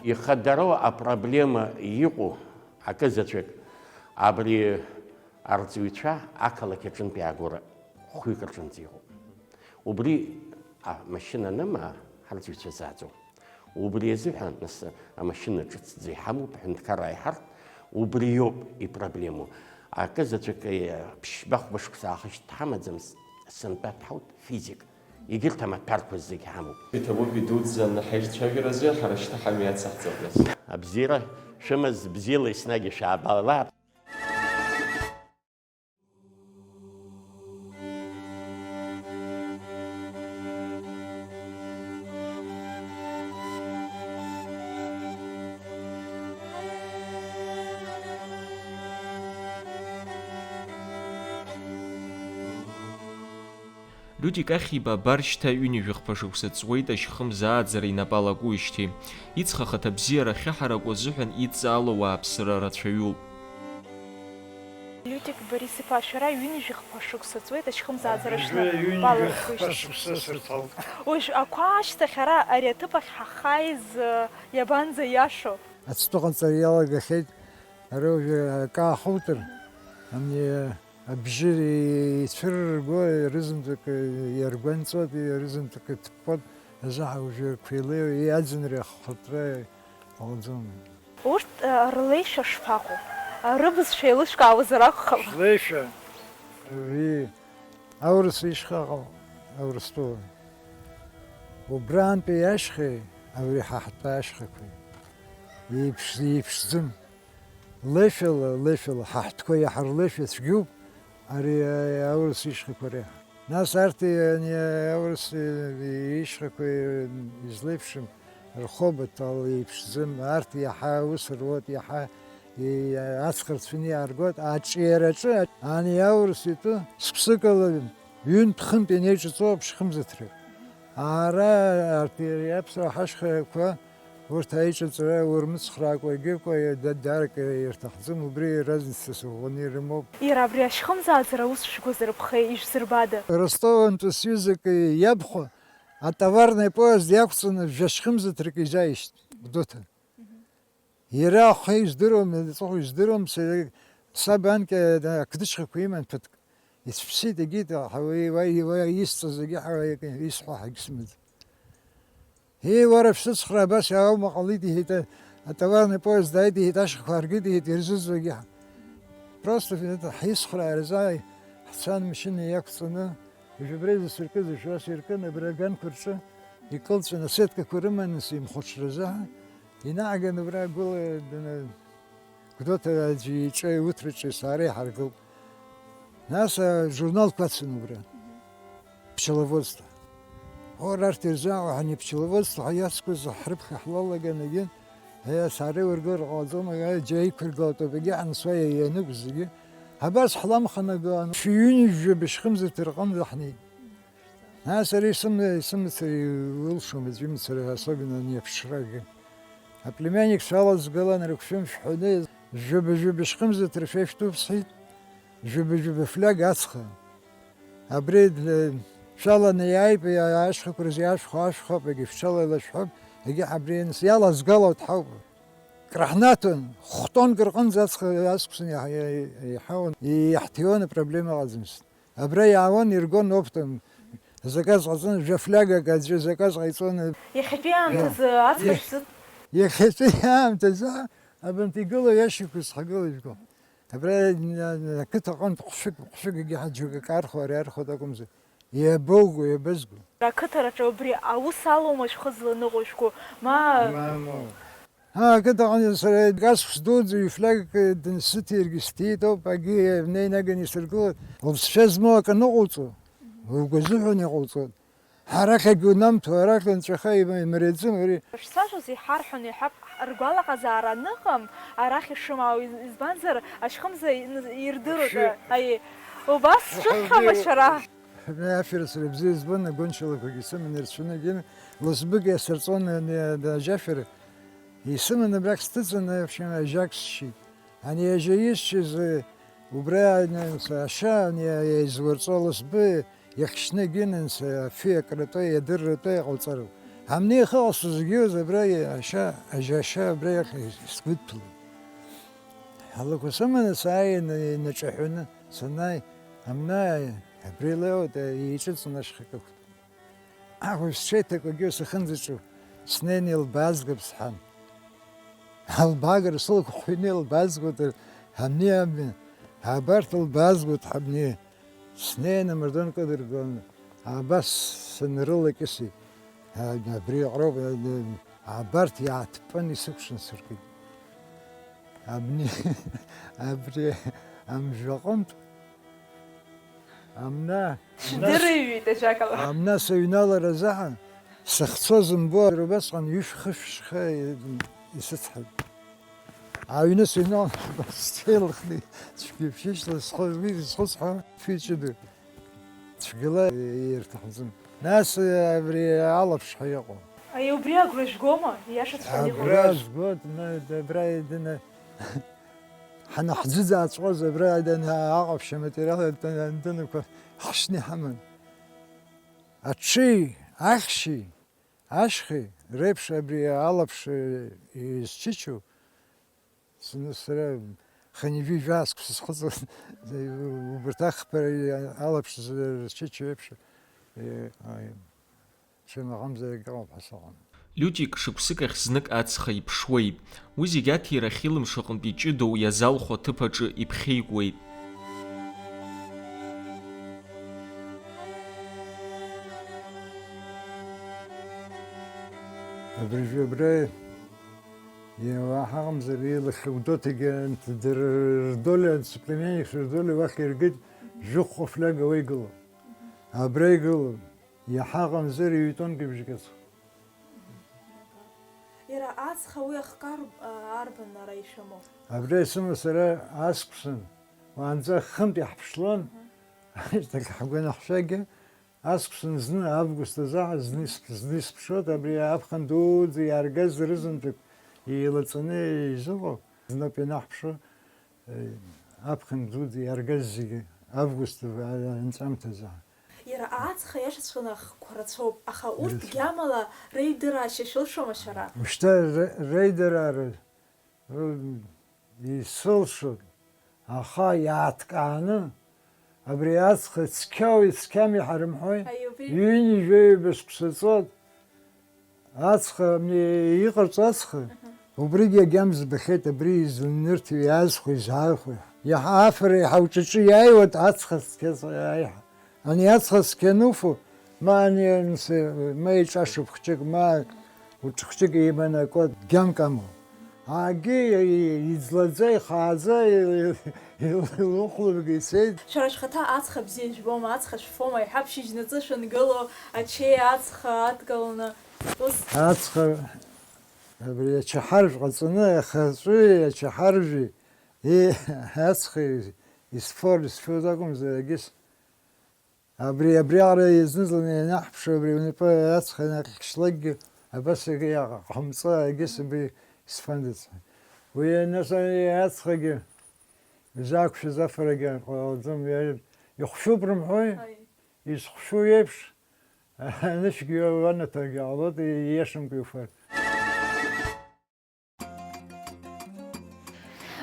Ихадароу апроблема иҟоу акы заҵәык, абри арҵаҩцәа ақалақь аҿынтә иаагоу хәҩык рҿынӡа иҟоуп. Убри амашьына анымаа, ҳарҵаҩцәа зааӡом. Убри азыҳәан, нас, амашьына ҿыцӡа иҳамоуп, аҳәынҭқарра иҳарҭ, убри иоуп ипроблемоу. Акы заҵәык, э, ԥшьба-хәба шықәса аахышьҭ ҳамаӡам, с-, сынтәа дҳаут физик. Егьырҭ амаҭәарқәа зегь ҳамоуп. Иҭабуп идуӡӡаны ҳаицәажәаразы, ҳара шьҭа ҳамҩа ацаҳҵап нас. Абзиара шәымаз, бзиала еснагь ишәаабалап. Лиутик Ахиба абар шьҭа ҩынҩажәихԥа шықәса ҵуеит ашьхымзааӡара инапы алакуижьҭеи. Ицха ахаҭабзиара ахьаҳараку азыҳәан идҵаало ауааԥсыра рацәаҩуп. Лиутик Борис-иԥа, шәара ҩынҩажәихԥа шықәса ҵуеит ашьхымзааӡара шәнапы алакуижьҭеи. Ҩынҩажәихԥа шықәса сырҭалт. Уажә ақәа ашьҭахь ара ари аҭыԥ ахь ҳахааиз, э, иабанӡа иашоу? Ацҭәы ҟаҵара иалагахьеит, ара уажәы акы аахутыр, ани абжьы ицәырырго, рызынтәык иаргәанҵуеит, рызынтәык иҭыԥпуеит, азаҳа уажәы ақәа еилеио, иаӡынра ахәхәатәра ҟалаӡом. Урҭ, а, рлеишәа шԥаҟоу? А, рыбызшәа еилышәкаауазар акәхап. Рлеишәа, уи аурыс ишьха ыҟоуп, Аурыстәыла. Убрантәи ашьхеи абри ҳа ҳтәы ашьхақәеи еиԥш-, еиԥшӡам. Леишәала, леишәала, ҳа ҳтәқәа иаҳа рлеишәа цәгьоуп, ари, а, аурыс ишьхақәа реиҳа. Нас арҭ, ани, аурыс, э, ишьхақәа, э, излеиԥшым, рхобот ала еиԥшӡам, арҭ иаҳа аус руеит, иаҳа, э, ацха рцәаны иааргоит, аҿиараҿы, ани аурыс итәы, сԥсыкала ҩынтә-хынтә инеиҿыҵуа аԥшхымзаҭра. Ара арҭ иаԥсуа ҳашьхақәа, урҭ аиҿыҵра урмыцхраакәа егьыркәа, да-, дарак ирҭахӡам, убри разница сыӷәӷәаны ирымоуп. Иара абри ашьхымзааӡара аус шәгәазырԥхеи, ижәзырбада? Ростовынтәи сҩызак иабхәа атоварный поезд иақәҵаны жәа-шьхымзаҭрак изааишьҭит Гәдоуҭа. Иара ахы издыруам, аҵыхәа издыруам, сара саб анкьа ақыдышьхақәа иман ԥыҭк. Ицәԥсит, егьит, аха уи, уа, уа исҵаз зегьы ҳәа исҳәо ҳагьсымаӡам. Ии, уара, шәсыцхраа абас иааума ҟалеит, иҳәеит, а-, атоварный поезд ааит, иҳәеит, ашьхақәа ҳаргеит, иҳәеит, ирзызуагьы ҳа-, просто, иҳәеит, ҳисхраа рзы ҳцан, машьына иақәҵаны, уажә абра изасыркыз, уажә ас иркын, абра аганқәа рҿы икылҵәан, асеткақәа рыманы, сеимхәаҽразы ҳа, инааган абра гәыла даны, Гәдоуҭа аӡәы иҿы, иуҭраҿы саара иҳаргылт. Нас ажурналқәа ацын убра. Пчеловодство. Ора арҭ ирзаауа ҳани пчеловодство ҳәа иацқәаз ҳрыԥхьа ҳлалаган, егьи, е, саара иургылар ҟалаӡом, е, џьа иқәыргылатәуп, егьи ҳанцәа иануп зегьы. Абас ҳламханагылан, шәи ҩынҩажәа быжьхымзарҭа рҟынӡа ҳнеит. Нас ари исым-, исымцар иулшом, аӡәы имцар, особенно ани аԥшрагьы. Аплемянникцәа алазгалан рыгәшәымшә ҳәаны, жәаба-жәаба шәхымзарҭа шәеишәҭуп сҳәеит, жәаба-жәаба фляга ацха. Абри д-, шәаланы иааип, иа-, ашьхақәа рзы иашәхәа ашәхәап, егьи шәҽала илашәҳәап, егьи ҳабри анс-, иалазгалоит ҳауп. Краҳнаҭон, хә-тоннк рҟынӡа аҵх-, аҵхәсны иаҳ-, иаҳ-, иаҳауан, иаҳҭиуан, апроблема ыҟаӡамызт. Абра иаауан, иргон оптом. Заказ ҟаҵон, жәа флиагак аӡәы заказ ҟаиҵон. Иахьатәи аамҭазы аҵх шәзы- Иахьатәи аамҭазы абанҭ игылоу иашьақәа зҳагылажәго. Абра ақыҭа аҟынтә хәшәык, хәшәыкгьы ҳаџьгак архәар иархәоит акәымзар. Иабоуго, иабазго? Ақыҭараҿы убри аус алоума шәхы зланыҟәышәго, ма? Мамоу. Аа, ақыҭаҟны сара аҵх сдуӡӡа ҩ-флиагак дансыҭиргьы сҭиит ауп, акгьы инеинаганы исыргылоит. Лҵшәа змоу акы аныҟауҵо, угәы азыҳәан иҟауҵоит. Арахь акгьы унамҭо, арахь унҵәаха има-, имариаӡым ари. Шәцәажәоз иҳарҳәон, иҳәап, ргәалаҟазаара аныҟам, арахь ишымаау, из-, избанзар, ашьхымза ин-, ирдыруеит, Вообще. Аи, убас сҿыххама шәара? Абни аферсра бзиа збон, агончалақәагьы сыман ирцәаны, егьин, ласбык иасырҵон, ани, ани, ажьафер. Исыман абрахь сҭыҵын, в общем, ажьак сшьит. Ани ажьа исшьыз, убра, ани, ашьа, ани, изурҵо ласбы, иахьшьны егьин, анс, афҩы акратәы, иадырратәы иҟауҵароуп. Амни ихы ҟасҵо зегьы иоуз абра, ашьа, ажьа ашьа абра иахь сгәыдԥылеит. Ҳлақәа сыманы сааин, инаҿаҳәаны санааи, амна абри леиуеит, еиҿыҵын ашьхак ықәтәан. Аҳ, уажә сҽеиҭакуагьы сахьынӡаҿу снеины илбаазгап сҳәан. Албаагара сылхәхәаны илбаазгоит, ҳамни, абарҭ лбаазгоит ҳамни. Снеины амардуан кыдыргыланы, абас сынрылакьысит. Абри аҟроуп, абарҭ иааҭппын исыкәшан сыркит. Абни, абри амжәаҟынтә, амна, Шәдырыҩит ажәакала. Амна сыҩналар азыҳәан, сахьцоз умбо, убасҟан ҩышә-хышә шьха исыцҳаит. Аҩны сыҩналан, сҽеилыхны, цәгьаԥшьышьҭа схы, уи зхысҳәо шәиҵәыды. Цәгьала ирҭахӡам. Нас абри алаԥш ҳәа иҟоу. Аи, убри агәра жәгома? Иашаҵәҟьаны иҟоу. Агәра згоит, ма, абра иданы, ҳанаҳӡыӡааҵәҟьоз, абра иданы аҟаԥшь аматериал антеннақәа ҳшьны иҳаман. Аҽыҩ, ахьшьи, ашьхеи реиԥш абри алаԥш изчычоу, Сара хынҩажәи жәаа сықәса схыҵуан, убарҭ ахԥара алаԥш зырчычо еиԥш, е, аи, ҽынла аҟамзар акы ыҟоуп ҳәа сыҟан. Лиутик шықәсык ахь знык ацха иԥшуеит. Уи зегь аҭира ахьилымшо аҟынтә иҷыдоу иазалхәу аҭыԥ аҿы иԥхьеикуеит. Абыржәы абра Иа-, уаҳа акәымзар, илахь Гәдоуҭагьы анҭ-, дара рдоли, соплеменникцәа рдоли уахь иргеит, жәохә фляга уа игылоуп. Абра игылоуп. Иаҳа акәымзар, ҩ-тоннки бжьгацә. Иара ацха уи ахкар, а, арбан ара ишәымоу? Абра исымоу сара аскәшан, уаанӡа хынтә иаҳԥшлон, Мгм. Ҳгәы анаҳшәагьы, Аскәшан зны, август азы зны исԥ-, зны исԥшуеит, абри аԥхын дуӡӡа иааргаз рызынтәык еилаҵаны изыҟоу, знык ианаҳԥшуа, э, аԥхын дуӡӡа иааргаз зегьы, август а-, анҵәамҭазы. Иара ацха иашаҵәҟьаны ахқәа рацәоуп, аха урҭ Рацәоуп. Гьамала реидараашьа шәылшома шәара? Ушьҭа ре-, реидараара Исылшоит, аха иааҭкааны, абри аҵх цқьоуи цқьами ҳарымҳәои? Аиубри. Ҩынҩажәаҩба шықәса ҵуеит, аҵх, ами, иҟарҵо аҵх, аҳа, убригьы агьама збахьеит, абри изуннырҭо, иаазхәо, изааихәо. Иаҳа афара иаҳа уҿаҿы иааиуеит аҵх цқьа аиҳа. Ани аҵх цқьа ануфо, ма ани анс-, ма иҿашуп хәҷык, ма уҿы хәҷык еибанакуа, дгьамк амоуп. Агьи иӡлаӡа, ихааӡа, илыхәлабга ицеит. Шәара шәхаҭа аҵх абзиа жәбома, аҵх шәфома, иҳәап, шьыжьнаҵы шәангыло, ачеи аҵх адкыланы, ус? Аҵх, абри ачаҳаржә ҟаҵаны, ахаҵәи ачаҳаржәи, и, аҵх исфор, исфоз акәымзар, агьыс. Абри, абриаҟара иазныӡланы ианаҳԥшуа, абри унапы аҵх анахьхьшлакгьы, абас иҟамҵо, агьыс абри исфандаз. Уи анас аҵхагьы изаақәшәаз афарагьы ҟалаӡом, иа-, ихәшәуп рымҳәои? Ҳаи. Изхәшәу еиԥш, анышәгьы уанаҭаргьы ҟалоит, ииашамкәа иуфар.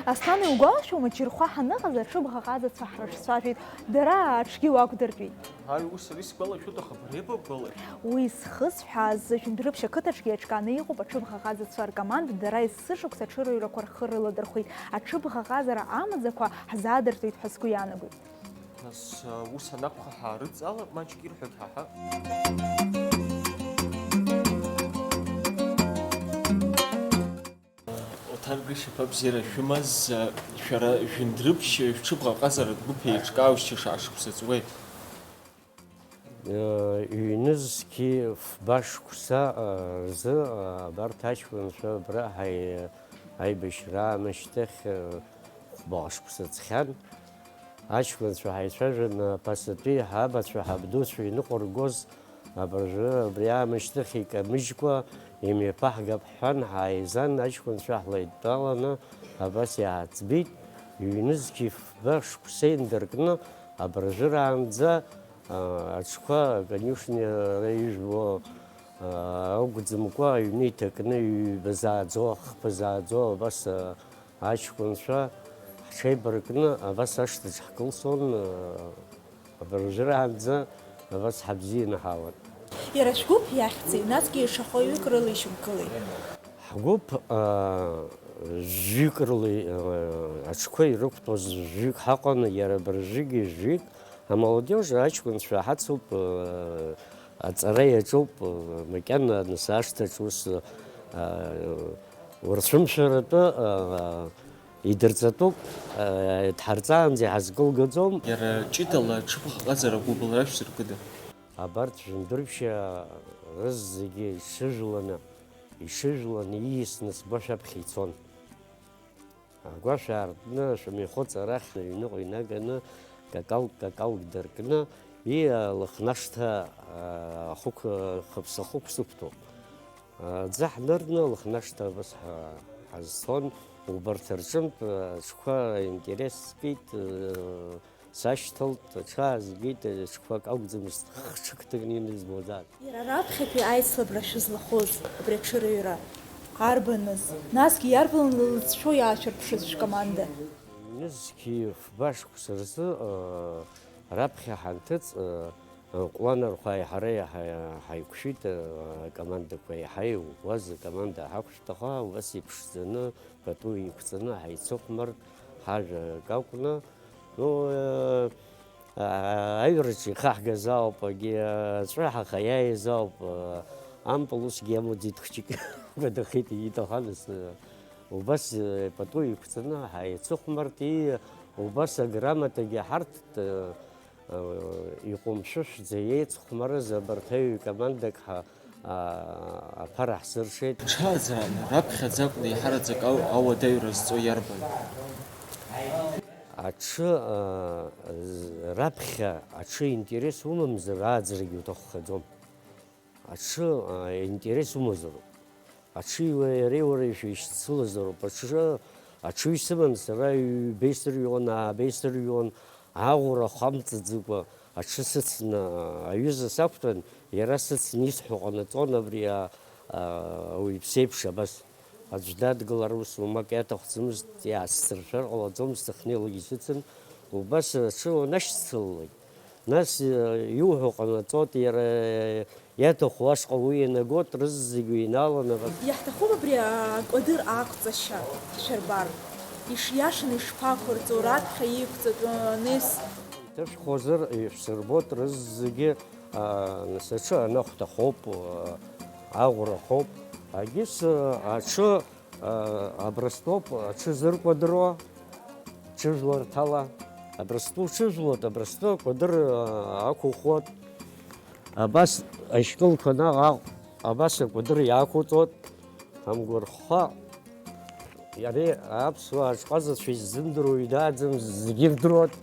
Аслан, иугәалашәома, Џьырхәа ҳаныҟаз аҽыбӷаҟазацәа ҳрыҿцәажәеит, дара аҽгьы уақәдыртәеит? Ҳаи, ус ара исгәалашәоит, аха бара иабабгәалашәо? Уи зхысҳәааз, Жәындәрыԥшь ақыҭаҿгьы еиҿкааны иҟоуп аҽыбӷаҟазацәа ркоманда, дара есышықәса аҽырыҩрақәа рхы рыладырхәеит, аҽыбӷаҟазара амаӡақәа ҳзаадыртуеит ҳәа сгәы иаанагоит. Нас, ус анакәха, ҳаарыдҵаалап, маҷк ирҳәогь ҳаҳап. Оҭар Грышьаԥа, абзиара шәымаз, шәара Жәындәрыԥшь шәҽыбӷаҟазаратә гәыԥ еиҿкаау шьҭа шықәса ҵуеит? Ҩнызқьи фба шықәса рзы абарҭ аҷкәынцәа абра ҳаи-, аибашьра аамышьҭахь, хәба шықәса ҵхьан. Аҷкәынцәа ҳаицәажәаны, аԥасатәи ҳабацәа, ҳабдуцәа иныҟәыргоз абыржәы абри аамышьҭахь икамыжькәа имҩаԥаҳгап ҳҳәан, ҳааизан, аҷкәынцәа ҳлеидтәаланы абас иааӡбеит, ҩнызқьи фба шықәса инаркны абыржәыраанӡа, аа, аҽқәа аконюшниара ижәбо, аа, акәӡамкәа, аҩны иҭакны, ҩба зааӡо, хԥа зааӡо, абас, аа, аҷкәынцәа ҳҽеибаркны абас ашҭаҿ ҳкылсон, абыржәраанӡа абас ҳабзианы ҳаауан. Иара шәгәыԥ иахьӡи, насгьы ишахо ҩык рыла ишьақәгылеи? Ҳгәыԥ, а, жәҩык рыла, а, аҽқәа ирықәтәоз жәҩык ҳаҟан, иара абыржәгьы жәҩык, амолодежь аҷкәынцәа ҳацуп, а, аҵара иаҿуп, макьана нас ашҭаҿ ус, а, урцәымшәаратәы, а, идырҵатәуп, а, дҳарҵаанӡа иҳазкылгаӡом. Иара ҷыдала аҽыбӷаҟазара агәыбылра шәзыркыда? Абарҭ Жәындәрыԥшь рызегьы иҽыжәланы, иҽыжәланы ииасны сгәашә аԥхьа ицон. Агәашә аартны, шәымҩахыҵ арахь, аҩныҟа инаганы, какалк, какалк дыркны, и, Лыхнашҭа, а, ахықә-, хыԥса хықә сықәтәоуп. Аӡы ҳнырны, Лыхнашҭа абас ҳа-, ҳазцон, убарҭ рҿынтә, а, аҽқәа интерес зкит, а, сашьҭалт, аҽаазгеит, аҽқәак акәӡамызт, хҽык ҭыгны инызбозаап. Иара раԥхьатәи аицлабра шәызлахәыз, абри аҽырыҩра арбаныз? Насгьы иарбан лыҵшәоу иаашәырԥшыз шәкоманда? Ҩнызқьи фба шықәса рзы, ыы, раԥхьа ҳанҭыҵ, ыы, ҟәланырхәааи ҳареи ҳа-, ҳаиқәшәеит, ыы, акомандақәа еиҳа иӷәӷәаз акоманда ҳақәшәт, аха убас иԥшӡаны, пату еиқәҵаны ҳаицыхәмарт, ҳажәа акакәны. Ну, э, а-, аҩраҿы ихаҳгаз ауп, агьи, э, аҵәы ҳаха иааиз ауп, э, ампыл усгьы иамоуӡеит хәҷык гәадахеит, иҭахамызт, э, убас, э, пату еиқәҵаны ҳаицыхәмарт, и, убас аграмотагьы ҳарҭ, э, э, иҟәымшәышәӡа еицыхәмарыз абарҭ аҩ-командак ҳа-, аа, аԥара ҳзыршеит. Ҽааӡара раԥхьаӡа акәны еиҳараӡак ау-, ауадаҩра зҵо иарбан? Аҽы, аа, з-, раԥхьа аҽы интерес умамзар, ааӡарагьы уҭаххаӡом. Аҽы, аа, интерес умазароуп. Аҽыҩуа иареи уареи шәеишьцылазароуп. Аҽы, аҽыҩ сыман сара, ҩбеи сырҩуан, аабеи сырҩуан, аӷәра хамҵаӡакәа аҽы сыцны аҩыза сақәтәан, иара сыцны исҳәо ҟанаҵон абри а-, а-, ауаҩԥсы еиԥш абас. Аӡә дадгылар ус уамак иаҭахӡамызт, иаасзыршәар ҟалаӡомызт, сыхнеилак исыцын, убас аҽы уанашьцылалак, нас, э, иуҳәо ҟанаҵоит, иара иаҭаху ашҟа уи ианагоит, рызегь уинааланы. Иаҳҭахуп абри акәадыр ақәҵашьа ҳшәырбар. Ишиашаны ишԥақәырҵо, раԥхьа иқәҵатәу анес? Ишәхәозар, ишәсырбоит, рызегьы, а, нас аҽы анахәҭахоуп, а, аӷәрахоуп. Агьыс, а, аҽы, а, абрастәоуп, аҽы зыркәадыруа, ҽыжәларҭала. Абрастәы уҽыжәлоит, абрастәы акәадыр, а, ақәухуеит. Абас ашькылқәа наҟ-ааҟ, абас акәадыр иаақәуҵоит. Амгәархха, ари аԥсуаа ҿҟазацәа иззымдыруа идааӡам, зегьы ирдыруеит.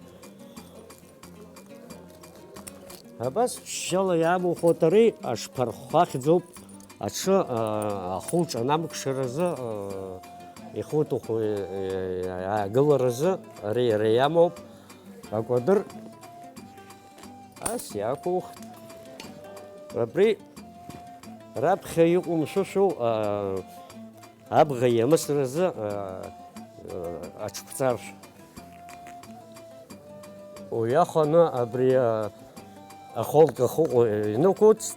Абас ԥшьшьала иамухуеит, ари ашԥарххахьӡуп, аҽы, а, ахы уҿанамыкшаразы, а, ихуҭаху, а, аагыларазы ари иара иамоуп. Акәадыр ас иақәухт. Абри раԥхьа иҟәымшәышәу, а, абӷа иамысразы, а, а, аҽԥҵаршә. Уи аханы абри, а, ахолк ахыҟәы инықәыҵт.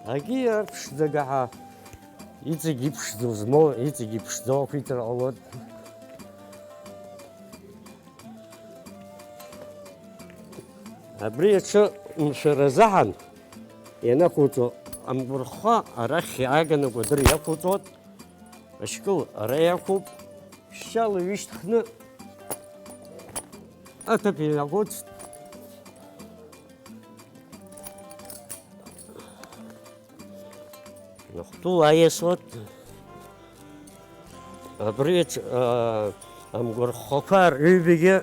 Агьи арԥшӡагаҳа иҵегь иԥшӡоу змоу, иҵегь иԥшӡоу ақәиҭра ҟалоит. Абри аҽы мшәара азыҳәан ианақәуҵо, амгәырхха арахь иааганы акәадыр иақәуҵоит, ашькыл ара иақәуп, ԥшьшьала ишьҭхны аҭыԥ иҩагәыцт. Нахәҭыла аиасуеит. Абри еиԥш, аа, амгәырхәақәа рыҩбагьы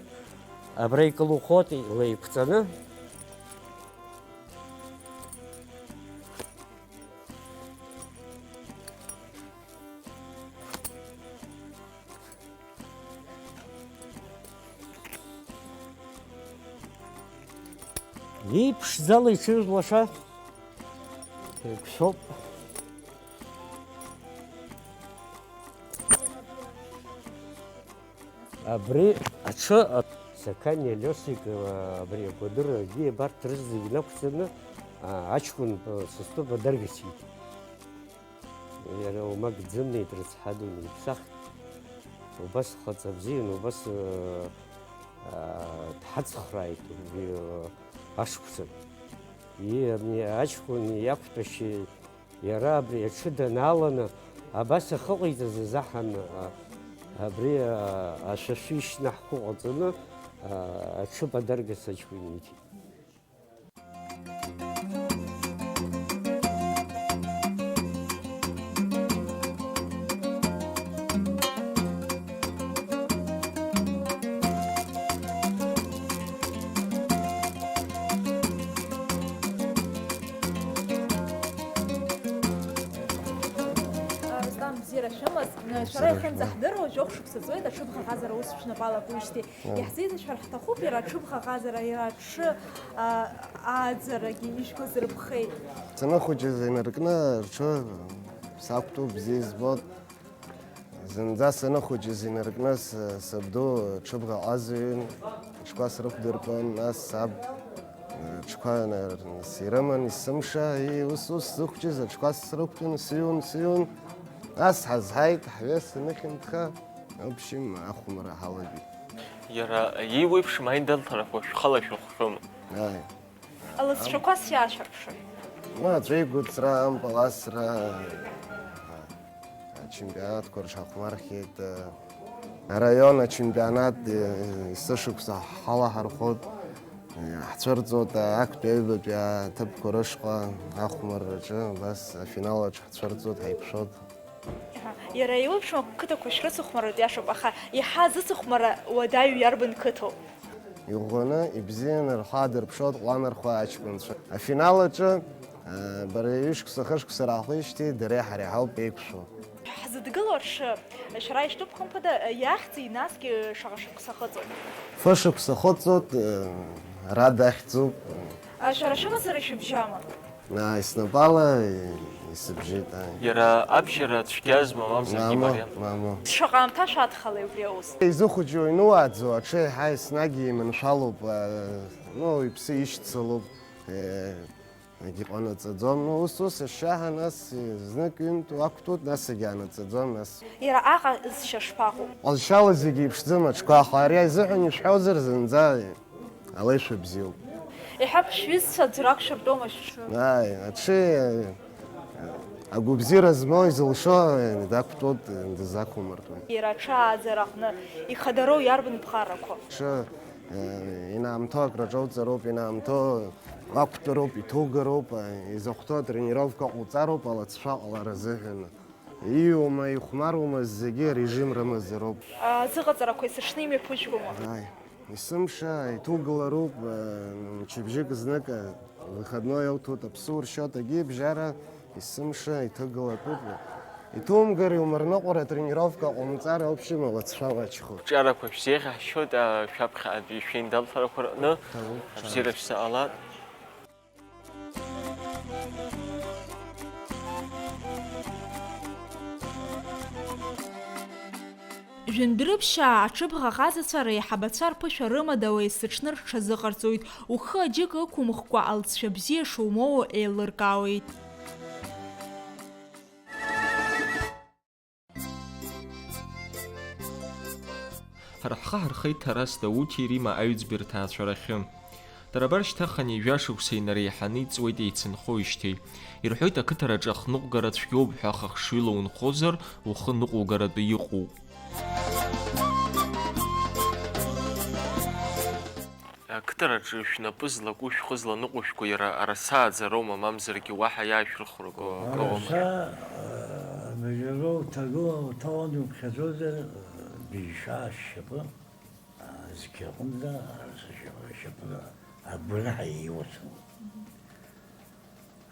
абра икылухуеит илеиқәҵаны. Иԥшӡала иҽыжәлаша еиқәшәоуп. Абри аҽы, а, Сақаниа Лиосик, а, абри акәадыр, абарҭ рызегь инақәҵаны, а, аҷкәын, а, сасдоуп адаргьы сиҭеит. Иара уамак дзымнеит, рыцҳа дунеиԥсахт. Убас хаҵа бзиан, убас, э, э, дҳацхрааит убри, э, ашықәсан. И, абни аҷкәын иақәтәашьеи иара абри аҽы данааланы, абас ахы ҟаиҵаз азыҳәан, э, абри, э, ашәа шәишьны ҳхәы ҟаҵаны, э, аҽы бадаргас аҷкәын ииҭеит. Рустам, бзиара шәымаз, шәара иахьынӡаҳдыруа жәохә шықәса ҵуеит, аҽыбӷаҟазара ус шәнапала акуижьҭеи. Иаҳзеиҭашәҳәар ҳҭахуп, иара аҽыбӷаҟазара, иара аҽы, а, ааӡарагьы ижәго зырԥхеит. Саныхәыҷыз инаркны рҽы сақәтәоуп, бзиа избоит. Зынӡа саныхәыҷыз инаркны с-, сабду ҽыбӷаҟазаҩын, аҽқәа срықәдыртәон, нас саб, э, ҽқәа на-, сирыман, есымша, и, ус, ус сзыхәҷыз аҽқәа срықәтәан, сыҩуан, сыҩуан. Нас ҳазҳаит, ҳҩы саныхьанҭха, в общем, ахәмарра ҳалагеит. Иара иеиуеиԥшым аиндаҭларақәа шәхала шәыхәшәома? Ааи. Алҵшәақәа сиашәырԥшын. Ну, аҵәеигәыцра, ампыласра, ачемпионатқәа рҽахәмархьеит, араион ачемпионат, есышықәса ҳалаҳархәоит, ҳцәырҵуеит актәи аҩбатәи аҭыԥқәа рышҟа, ахәмарраҿы, абас афинал аҿы ҳцәырҵуеит, ҳаиқәшәоит. Иара еиуеиԥшым ақыҭақәа шәрыцыхәмаруеит, иашоуп, аха иаҳа зыцыхәмара уадаҩу иарбан қыҭоу? Иӷәӷәаны, ибзианы рхы аадырԥшуеит ҟәланырхәа аҷкәынцәа. Афинал аҿы, а, бара ҩышықәса, хышықәса раахижьҭеи дареи ҳареи ҳауп еиқәшәо. Ҳзыдгыло аҽы, шәара ишәтәуп, хымԥада, иахьӡи, насгьы шаҟа шықәса хыҵуеит? Фышықәса хыҵуеит, а, Рада ахьӡуп. А, шәара шәымацара шәыбжьама? Ааи, снапала исыбжьеит, ааи. Иара абжьара цәгьазма, мамзаргьы Мамоу, мариам? Мамоу. Шаҟа аамҭа шәадхалеи убри аус? Изыхәыҷу инуааӡо, аҽы еиҳа еснагь иманшәалоуп, а, ну, иԥсы ишьцылоуп, э, егьыҟанаҵаӡом. Ну, ус, ус, ашьшьаҳәа, нас, знык ҩынтә уақәтәоит, нас егьаанаҵаӡом, нас. Иара аҟазшьа шԥаҟоу? Ҟазшьала зегьы иԥшӡам аҽқәа, аха ари азыҳәан ишәҳәозар зынӡа алеишәа бзиоуп. Иҳәап, шәҩызцәа ӡрак шәыртәома шәҽы? Ааи, аҽы, агәыбзиара змоу изылшо дақәтәоуп, дызақәымыртәуеит. Иара аҽы ааӡара аҟны ихадароу иарбан ԥҟарақәа? Аҽы, э, инаамҭоу акраҿоуҵароуп, инаамҭоу ақәтәароуп, иҭугароуп, изахәҭоу атренировка ҟауҵароуп алацәа ҟалара азыҳәан. Ииума, ихәмарума, зегьы арежим рымазароуп. Азыҟаҵарақәа есыҽны имҩаԥыжәгома? Ааи. Есымша иҭугалароуп, э, мчыбжьык знык, э, выходной ауҭоит, аԥсы уршьоит, агьи бжьара есымша иҭыгалатәуп. Иҭумгар, иумырныҟәар, атренировка ҟаумҵар, в общем, алацәа уачхоит. Ҿарақәа шәзеиӷьаҳшьоит, а, шәаԥхьа абри шәеиндаҭларақәа рҟны. Ҭабуп, абзиара шәзаҟалап. Жәындәрыԥшьаа аҽыбӷаҟазацәа реиҳабацәа рԥышәа рымадауа есыҽны рҽазыҟарҵоит, ухы аџьыка ықәымхкәа алҵшәа бзиа шумоу еилыркаауеит. Ҳара ҳхы ҳархеит Ҭарас Дауҭи Рима Аҩӡбеи рҭаацәарахьы. Дара абар шьҭаханы ҩажәа шықәса инареиҳаны иҵуеит еицынхоижьҭеи. Ирҳәоит, ақыҭараҿы ахныҟәгара цәгьоуп ҳәа, аха хшыҩла унхозар, ухы ныҟәугаратәы иҟоуп. Ақыҭараҿы шәнапы злаку, шәхы зланыҟәышәку иара араса ааӡароума, мамзаргьы уаҳа иаашәырхәраго акы ыҟоума? Араса, а, абыржәы уҭагыла уҭалан иуԥхьаӡозар, а, бишаа шьапы, а, зқьы аҟынӡа, араса шьапы, шьапы агәнаҳа иуцын.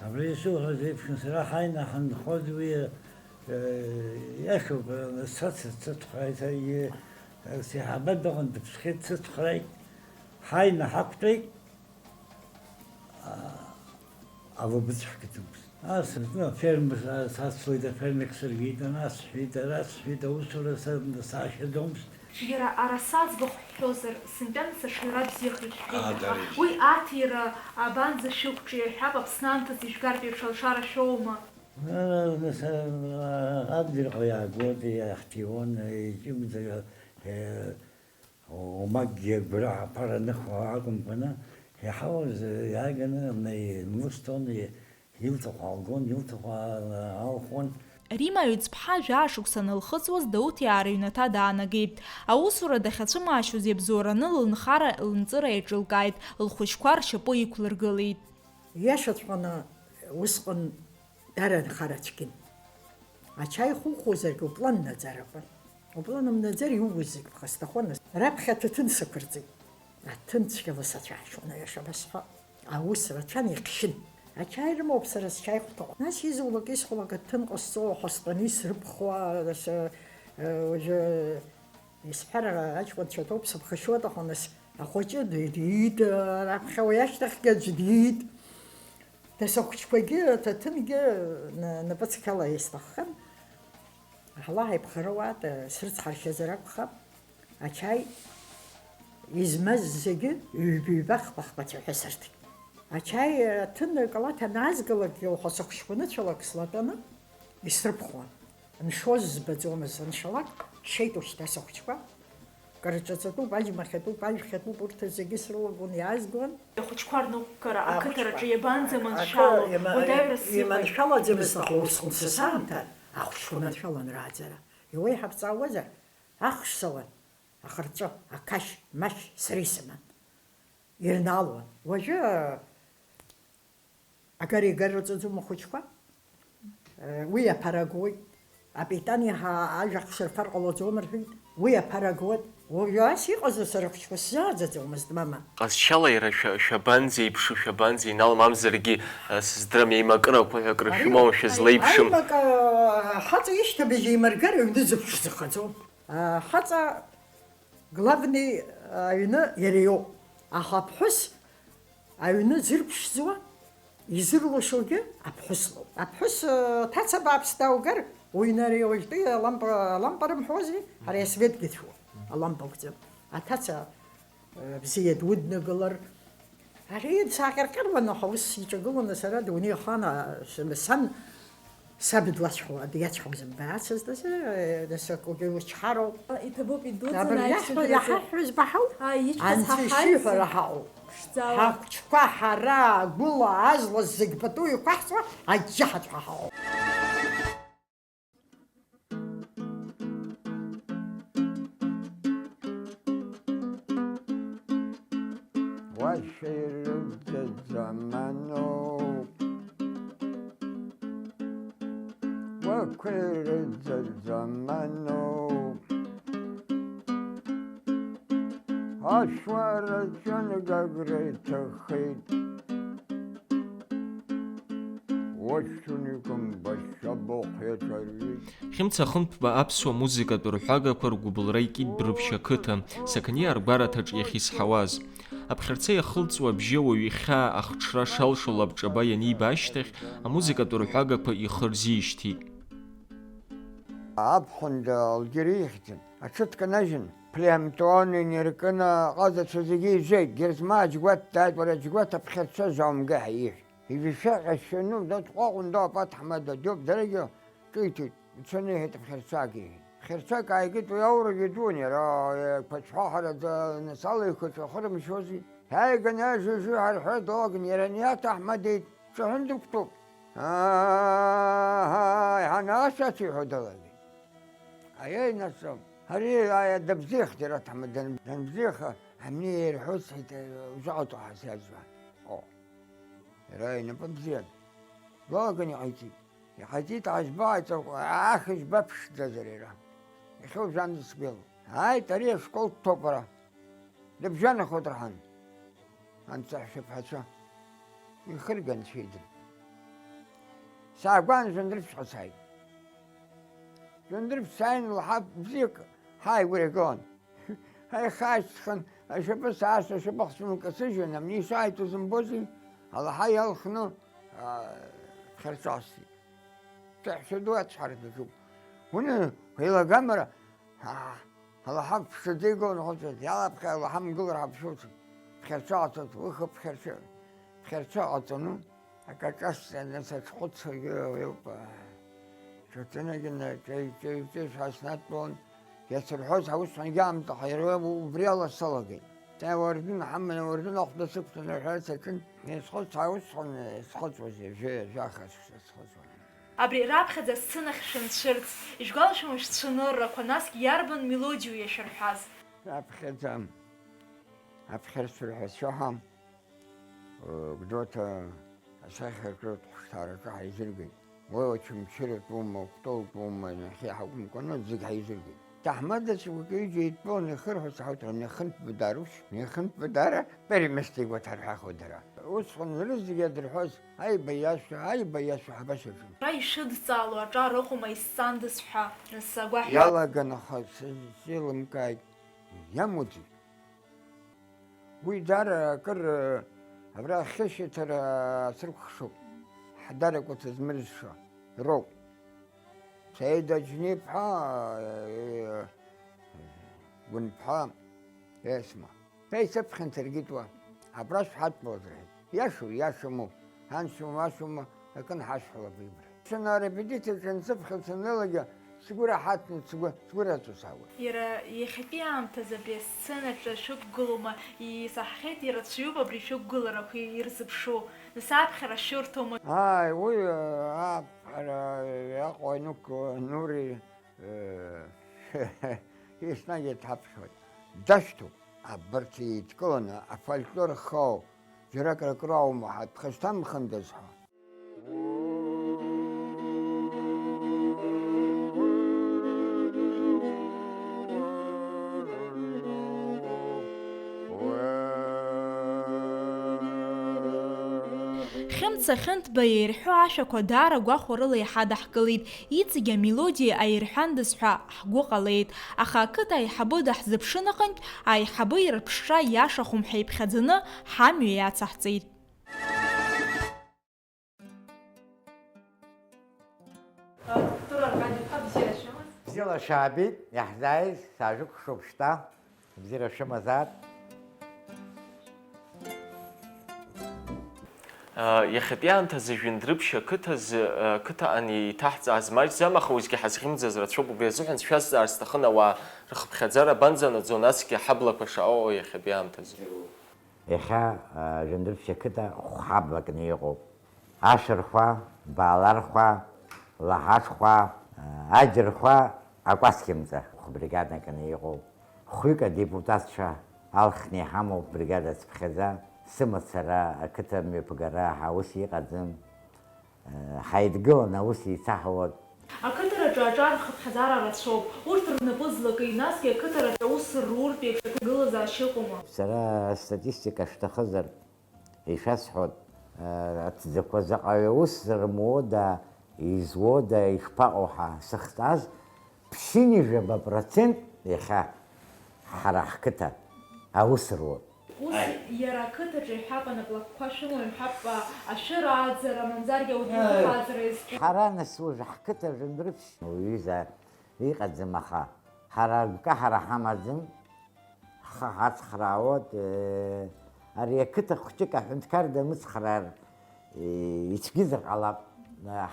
Абри исуҳәаз еиԥшны сара ҳаины ҳанхоз уи, э, иашоуп, э, сац-, сыцхрааит, саргьы, э, сеиҳабы дыҟан, дыԥсхьеит, дсыцхрааит. Ҳаины ҳақәтәеит, а, алабыҵә ҳкыдымызт. Ас, ну, аферма са-, сацлеит, афермик сыргеит, ана сҳәеит, ара сҳәеит, аусура са-, саашьаӡомызт. Иара араса аӡбахә ҳҳәозар, сынтәа нас аҽаҩра бзиахеит шәҳәеит, аха уи аҭира абанӡа шәықәҿиа, иҳәап, Аԥсны аамҭазы ижәгартә еиԥш алшара шәоума? Ара, нас, а, Адгьылҟа иаагоит, иаҳҭиуан, иҷымӡа, э, омакгьы агәра аԥара аныхуа акәымкәаны, иаҳауаз иааганы, ана, имусҭон, и-, Илҭаху аалгон, илҭаху аалхуан. Рима Аҩӡԥҳа жәаа шықәса анылхыҵуаз, Дауҭ иаара аҩнаҭа даанагеит. Аусура дахьацәымаашьоз иабзоураны лынхара, лынҵыра еиҿылкааит, лхәыҷқәа ршьапы иқәлыргылеит. Иашаҵәҟьаны усҟан дара нхара цәгьан. Ачаи хухозаргьы уплан наӡарақәан. Уплан мнаӡар иууз зегь ԥхасҭахоназ. Раԥхьа аҭаҭын сықәырҵеит. Аҭын цәгьала сацәаҳшьон, аиаша басҳәап. Аус рацәан, ихьшьын. Ачаи рымоуп сара счаи хәҭаҟа. Нас изулак, исхәалак аҭын ҟасҵо, ҳастәаны исрыԥхуа, нас, э, уажәы исҳәар, аҷкәынцәа ҭоуп, сыԥхашьоит, аха нас ахәыҷы ди-, диит, раԥхьа уи ашьҭахьгьы аӡә диит. Нас ахәыҷқәагьы аҭаҭынгьы на-, напыцқьала исҭаххан. Ҳлаҳаиԥхара уаатәа срыцҳаршьазар акәхап, ачаи измаз зегьы ҩба-ҩба, хԥа-хԥа цәаҳәа сырҭеит. Ачаи аҭын акалаҭ анаазгалакгьы, уаха сыхәшәқәа ныцәалак слатәаны исрыԥхуан. Ншоз збаӡомызт, аншалак шеит уажәшьҭа сыхәҷқәа. Караҿаҵатәуп, аџьмахьатәуп, ажәхьатәуп, урҭ зегьы срылагон, иаазгон. Ахәыҷқәа рнықәкара ақыҭараҿы иабанӡаманшәало, уадаҩрас иҟан. Иманшәалаӡамызт, аха усҟан са саамҭа ахәыҷқәа маншәалан рааӡара. Иуеиҳабҵаауазар, ахш сауан, ахырҵәы, ақашь, машә сара исыман. Ирнаалон. Уажәы Агара игарраҵәаӡом ахәыҷқәа. Уи аԥара гоит. Апитание ҳа ажәа хшырфар ҟалаӡом рҳәеит. Уи аԥара гоит. Уажәы ас иҟазу сара ахәыҷқәа сзааӡаӡомызт, мама. Ҟазшьала иара шәа-, шәабанӡеиԥшу, шәабанӡеинал, мамзаргьы, а, сыздырам, еимакырақәа ҳәа акры шәымоу, шәызлеиԥшым. Аимак, а, ҳаҵа ишьҭыбжь еимыргар аҩны зыԥшӡахаӡом. А, ҳаҵа Главный аҩны иара иоуп. Аха аԥҳәыс аҩны зырԥшӡуа, Изырлашогьы аԥҳәыс лоуп. Аԥҳәыс, э, ҭаца бааԥс дааугар, уҩны ари уажәтәи алампа, алампа рымҳәози, ари асветгьы цәоуп, алампа акәӡам. Аҭаца, э, бзиа дуднагылар. Ари сааҟьарҟьаруан, аха ус иҿагыланы сара дунеи ахана, сан, сан саб длацәҳауа, диацәҳауа зымбацызт азы, э, нас акгьы учҳароуп. Иҭабуп, идуӡӡаны. Абыржә иаҳҳәо, аиԥшьыграцәа. Иаҳаҳҳәо избаҳауп? Ааи, ишәҭахҳаит. Анцәа ишиҳәара ҳаҟоуп. Ԥшӡала. Ҳагәқәа ҳара гәыла азла зегь пату иқәаҳҵо аџьџьаҳатә ҳәа ҳаҟоуп. Уашәа ирыӡӡа заманоуп. Уақәа ирыӡӡа заманоуп. Ашәуараҿы Гагра иҭахеит. Уашәҭуникәа мбашьа быхә иаҿарҩит. Хьымца Хынҭәба аԥсуа музыкатә рҳәагақәа ргәыбылра икит Дәрыԥшь ақыҭа, Сақаниа аргәараҭаҿ иахьизҳауаз. Аԥхьарца иахылҵуа абжьы ауаҩы ихьаа ахҽра шалшо лабҿаба ианиба ашьҭахь, амузыкатә рҳәагақәа ихы рзишьҭит. Аԥхында Алгьери ихьӡын. Аҽы дканажьын, Плеамтон инаркын, аҟазацәа зегьы ижеит, Герзмаа Џьгәаҭ дааит, уара Џьгәаҭ аԥхьарца заумгеи ҳәа иҳәеит. Ижәшәаҟьа шәану, дадҟәаҟәын, дауп аҭаҳмада, диоуп, даргьы ҿиҭит, ицаны иҳәеит аԥхьарцагьы иҳәеит. Ԥхьарцак ааигеит, уи аурагьы дуун, иара, э, қәацәҳәа ҳара ӡа-, нас алихыҵәахырымшьози. Иааиганы ажыжы ҳарҳәо далаган, иара ани аҭаҳмада иҿаҳәан дықәтәоуп. Ааҳа, иҳанашьац иҳәо далагеит. Аиеи, нас, ари, аиа, дабзиахеит иара аҭаҳмада, дан-, данбзиаха, ани ирҳәо сҳәеит, ужаҟа ҳазиаӡуан. О, иара инапы бзиан. Далаган иҟаиҵеит. Иҟаиҵеит, аӡба аҵаҟа, ахыжьба ԥшӡазар иара. Иахьа ужәандаз сгәеилоуп. Ааит, ари ашкол дҭоуп ара. Дыбжьанахоит рҳан. Анцәа ҳшьапҳацәа. Ихырган цәеидан. Саагәан Жәандырԥшьҟа сааит. Жәандырԥшь сааин лҳа бзиак ҳааигәара игылан. Ҳаихаашьцхан, ашьапы саасҭа ашьапы ахцәы нкасыжьын, амни ишааиҭо зымбози, алаҳа иалхны, аа, дхьарчасит. Ҭаҳәшьа ду ацәҳара даҿуп. Уны, еилагамара, аа, алаҳа ԥшӡа игон, ҳәа иалаԥхьа алаҳа мгылар ҳаԥшуцт. Дхьарча ҟаҵоит, уи хыԥхьарча, дхьарча ҟаҵаны, Акаҿасҵаны саҽхәыцуагьы уи ауп. Ҽаӡәынагьы наҿеиҿеиҿеишәа снадтәалан, иацырҳәоз ҳаусҟангьы аамҭа ҳаируа убри ала салагеит. Ауардын ҳаман, ауардын ахәда сықәтәаны аҳәара саҿын, исхәыц ҳаусҟан, исхыҵуаз ҩажәа, ҩажәаха схыҵуан. Абри раԥхьаӡа асценахь шәанцәырҵ, ишәгәалашәома шәцәаныррақәа, насгьы иарбан мелодиоу иашәырҳәаз? Раԥхьаӡа, аԥхьарцәа рҳәацәа ҳәа, Гәдоуҭа асахьаркыратә хәышҭаараҿы ҳаизыргеит. Уи Очамчыратәума, Кәтолтәума, нахьхьи ҳакәымкәаны, зегь ҳаизыргеит. Ҭаҳмада цәгьак ҩыџьа еидтәалан ихырҳәо саҳауеит, Нехынтә Быдарушь, Нехынтә Быдара, Пермь Астигәаҭа рҳәахуеит дара. Усҟан рызегьы иадырҳәоз, аиба иашәа, аиба иашәа ҳабашьаҿы. Ара ишәыдҵаало аҿар ыҟоума исҵандаз ҳәа, нас агәаҳәара? Иалаган, аха сзеилымкааит, иамуӡеит. Уи даара акыр, абра ахьышьаҭара срыкәхшоуп, ҳдаракәа сызмырзша роуп. Саид Аџьниԥҳа, э, Гәынԥҳа Есма. Са исыԥхьан саргьы итуа, абра шәҳадтәалаз рҳәеит. Иашоу, иашаму, аншьоу, машәома, акы нҳашәҳәалап абри. Сынарепетициаҿы ансыԥхьа саннеилакгьы, сгәы раҳаҭны, сгәы, сгәы раҵәо саауеит. Иара иахьатәи аамҭазы абри асценаҿы шәықәгылоума? Исаҳахьеит, ирацәаҩуп абри шәықәгыларақәа ирзыԥшу. Нас аԥхьара шәырҭома? Ааи, уи, аԥхьара иаҟоу Нук, Нури, э, еснагь иҭаԥхьоит. Дашәҭуп. Абарҭ еидкыланы афольклор хау џьаракыр акыр аума ҳәа дхысҭамхындаз ҳәа. Хьымца Хьынтба иаирҳәо ашәақәа даара гәахәарыла иҳадаҳкылеит, иҵегь амелодиа аирҳәандаз ҳәа ҳгәы ҟалеит, аха ақыҭа аиҳабы даҳзыԥшын аҟынтә, аиҳабы ирԥшра иашахом ҳәа иԥхьаӡаны ҳамҩа иацаҳҵеит. Лашаабит, иаҳзааиз, саажәыкәхшоуп шьҭа. Бзиара шәымазаап. Иахьатәи аамҭазы Жәындәрыԥшь ақыҭазы, ақыҭа ан еиҭаҳҵааз маҷӡам, аха уеизгьы ҳазхьымӡаз рацәоуп, убри азыҳәан сшәазҵаарц сҭахын, ауаа рхыԥхьаӡара абанӡанаӡо, насгьы ҳаблақәа шаҟа ыҟоу иахьатәи аамҭазы. Иахьа, а, Жәындәрыԥшь ақыҭа хәҳаблакны иҟоуп. Ашәархәа, Баалархәа, Лаҳаҽхәа, а, Аџьырхәа, Акәасқьымҵа хә-бригадакны иҟоуп. Хәҩык адепутатцәа алхны иҳамоуп бригада цыԥхьаӡа. Сымацара, ақыҭа мҩаԥгара ҳәа ус иҟаӡам. Ҳаидгыланы аус еицаҳауеит. Ақыҭараҿы аҿар рхыԥхьаӡара рацәоуп. Урҭ рнапы злаки, насгьы ақыҭараҿы аус руртә еиԥш аҭагылазаашьа ыҟоума? Сара астатистика шәҭахызар, ишәасҳәоит, аҭӡақәа заҟаҩы аус рымуода, изуода, ишԥаҟоу ҳәа сыхҵааз, ԥшьынҩажәаба процент иахьа ҳара ҳқыҭа аус руеит. Ус, аи, иара ақыҭаҿы иҳәап, анаплакқәа шәымоу иҳәап, а, ашәыр ааӡара, мамзаргьы аудиокәа, аи, ааӡара изку. Ҳара нас уажә ҳқыҭа Жәындәрыԥшь уҩыза иҟаӡам, аха ҳара агәкаҳара ҳамаӡам, ҳхы ҳацхраауеит, э, ари ақыҭа хәҷык аҳәынҭқар дамыцхраар, э, ицәгьызар ҟалап.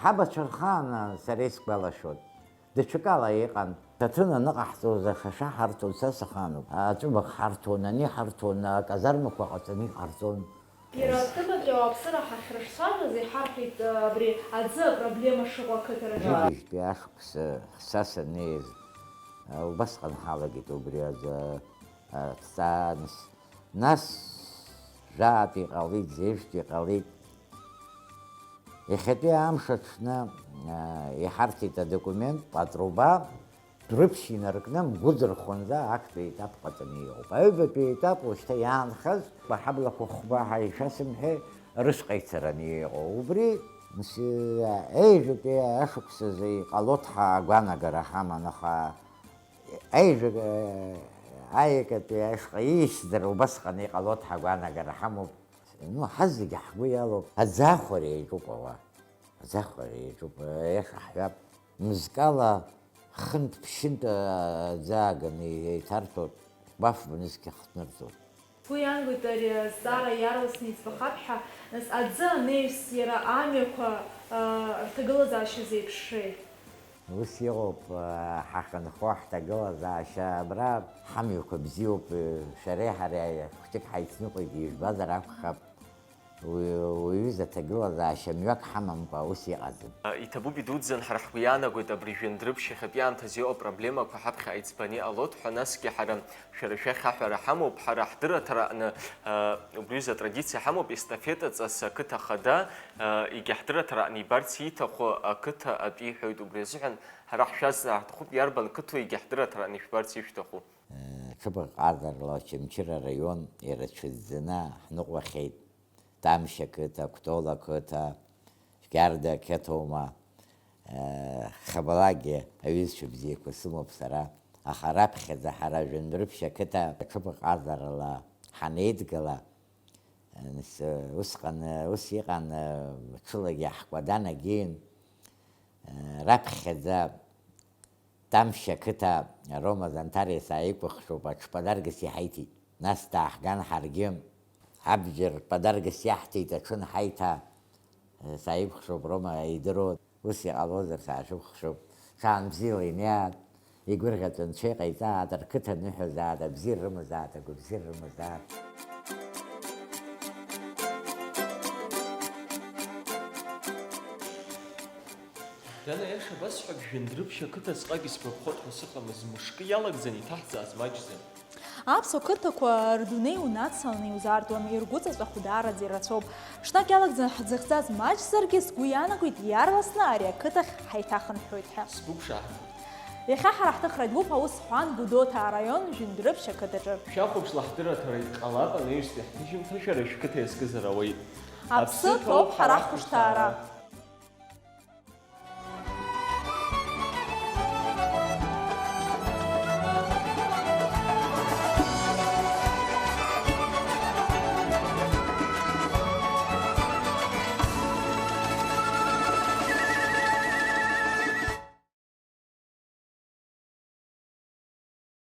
Ҳабацәа рхаан, сара исгәалашәоит. Даҽакала иҟан. Ҭаҭын аныҟаҳҵоз ашаша ҳарҭон, са сахаануп. Аҵәыбӷ ҳарҭон, ани ҳарҭон, аказармақәа ҟаҵаны иҟарҵон. Иара аҭыԥаҿы ауааԥсыра ҳахьрыҿцәажәоз иҳарҳәеит, абри аӡы апроблема шыҟоу ақыҭараҿы. Ҩажәижәтәи ашықәс са саннеиз, убасҟан ҳалагеит убри аӡы аҭҵааныс. Нас жәаатәи ҟалеит, зежәтәи ҟалеит. Иахьатәи амш аҽны, а, иҳарҭеит адокумент, атруба, Жәындәрыԥшь инаркны Мгәыӡырхәынӡа актәи етап ҟаҵаны иҟоуп. Аҩбатәи етап уажәшьҭа иаанхаз, ҳаблақәа хәба ҳәа ишәасымҳәеи, рышҟа ицараны иҟоу. Убри, мс-, аҩажәатәи ашықәсазы иҟалоит ҳәа агәаанагара ҳаман, аха аҩажәа-, аиакатәи ашҟа ииасӡара убасҟан иҟалоит ҳәа агәаанагара ҳамоуп. Ну, ҳазегьы ҳгәы иалоуп. Аӡахәара иаҿуп ауаа. Аӡахәара иаҿуп, аиаша ҳҳәап. Мызкала хынтә-ԥшьынтә аӡы ааганы еиҭарҭоит, хәба-фба нызқь ахҭнырҵоит. Сгәы иаанагоит ари азҵаара иаарласны иӡбахап ҳәа, нас аӡы анаҩс иара амҩақәа, а, рҭагылазаашьа зеиԥшрей? Ус иҟоуп, а, ҳахьынхо ҳҭагылазаашьа абра ҳамҩақәа бзиоуп, шәареи ҳареи хәҷык ҳаицныҟәеит, ижәбазар акәхап. Уи, уаҩыза ҭагылазаашьа мҩак ҳамамкәа ус иҟаӡам. Иҭабуп, идуӡӡан, ҳара ҳгәы иаанагоит абри Жәындәрыԥшь иахьатәи аамҭазы иҟоу апроблемақәа ҳаԥхьа иӡбаны иҟалоит ҳәа, насгьы ҳара шәара шәахь аҳәара ҳамоуп, ҳара ҳдырраҭара аҟны, а, убри аҩыза атрадициа ҳамоуп, естафетаҵас ақыҭа ахада, а, егьа ҳдырраҭара аҟны ибарц ииҭаху ақыҭа атәы иҳәоит, убри азыҳәан ҳара ҳшәазҵаар ҳҭахуп, иарбан қыҭоу егьа ҳдырраҭара аҟны ишәбарц ишәҭаху? Ҽыбӷаҟазарала Очамчыра араион ирацәаӡаны ҳныҟәахьеит. Тамшь ақыҭа, Кәтол ақыҭа, Шәгьарда ақьаҭоума, э, Хабалагьы аҩызцәа бзиақәа сымоуп сара, аха раԥхьаӡа ҳара Жәындәрыԥшь ақыҭа аҽыбӷаҟазарала ҳанеидгыла, э, нас, э, усҟан, э, ус иҟан, э, ҽылагьы ҳкәадан агьин, э, раԥхьаӡа Тамшь ақыҭа Рома Занҭариа сааикәыхшоуп, аҽы подаркас иҳаиҭеит. Нас дааҳган ҳаргьы, абџьар подаркас иаҳҭеит, аҽы анҳаиҭа, сааикәыхшоуп, Рома идыруан. Ус иҟалозар, саашәыкәыхшоуп. Шаан бзиала инеиааит, игәырӷьаҵәа анцәа иҟаиҵааит, рқыҭа ныҳәазааит, абзиара рымазааит, агәабзиара рымазааит. Дана, аиаша басҳәап, Жәындәрыԥшь ақыҭа асҟак исгәаԥхоит ҳәа сыҟамызт, мышкы иалагӡан иҭаҳҵааз маҷӡам. Аԥсуа қыҭақәа рдунеи унацаланы иузаартуам, иргәыҵаҵәаху даараӡа ирацәоуп. Ҽнак иалагӡан ҳзыхьӡаз маҷзаргьы, сгәы иаанагоит, иаарласны ари ақыҭахь ҳаиҭахынҳәуеит ҳәа. Сгәы ԥшаахоит. Иахьа ҳара ҳҭыхратә гәыԥ аус ҳуан Гәдоуҭа араион Жәындәрыԥшь ақыҭаҿы. Шәахәаԥшла ҳдырраҭара иҟалап, анаҩстәи ҳҭыжьымҭа шәара шәқыҭа иазкызар ауеит. Аԥсы ҭоуп ҳара ҳхәышҭаара.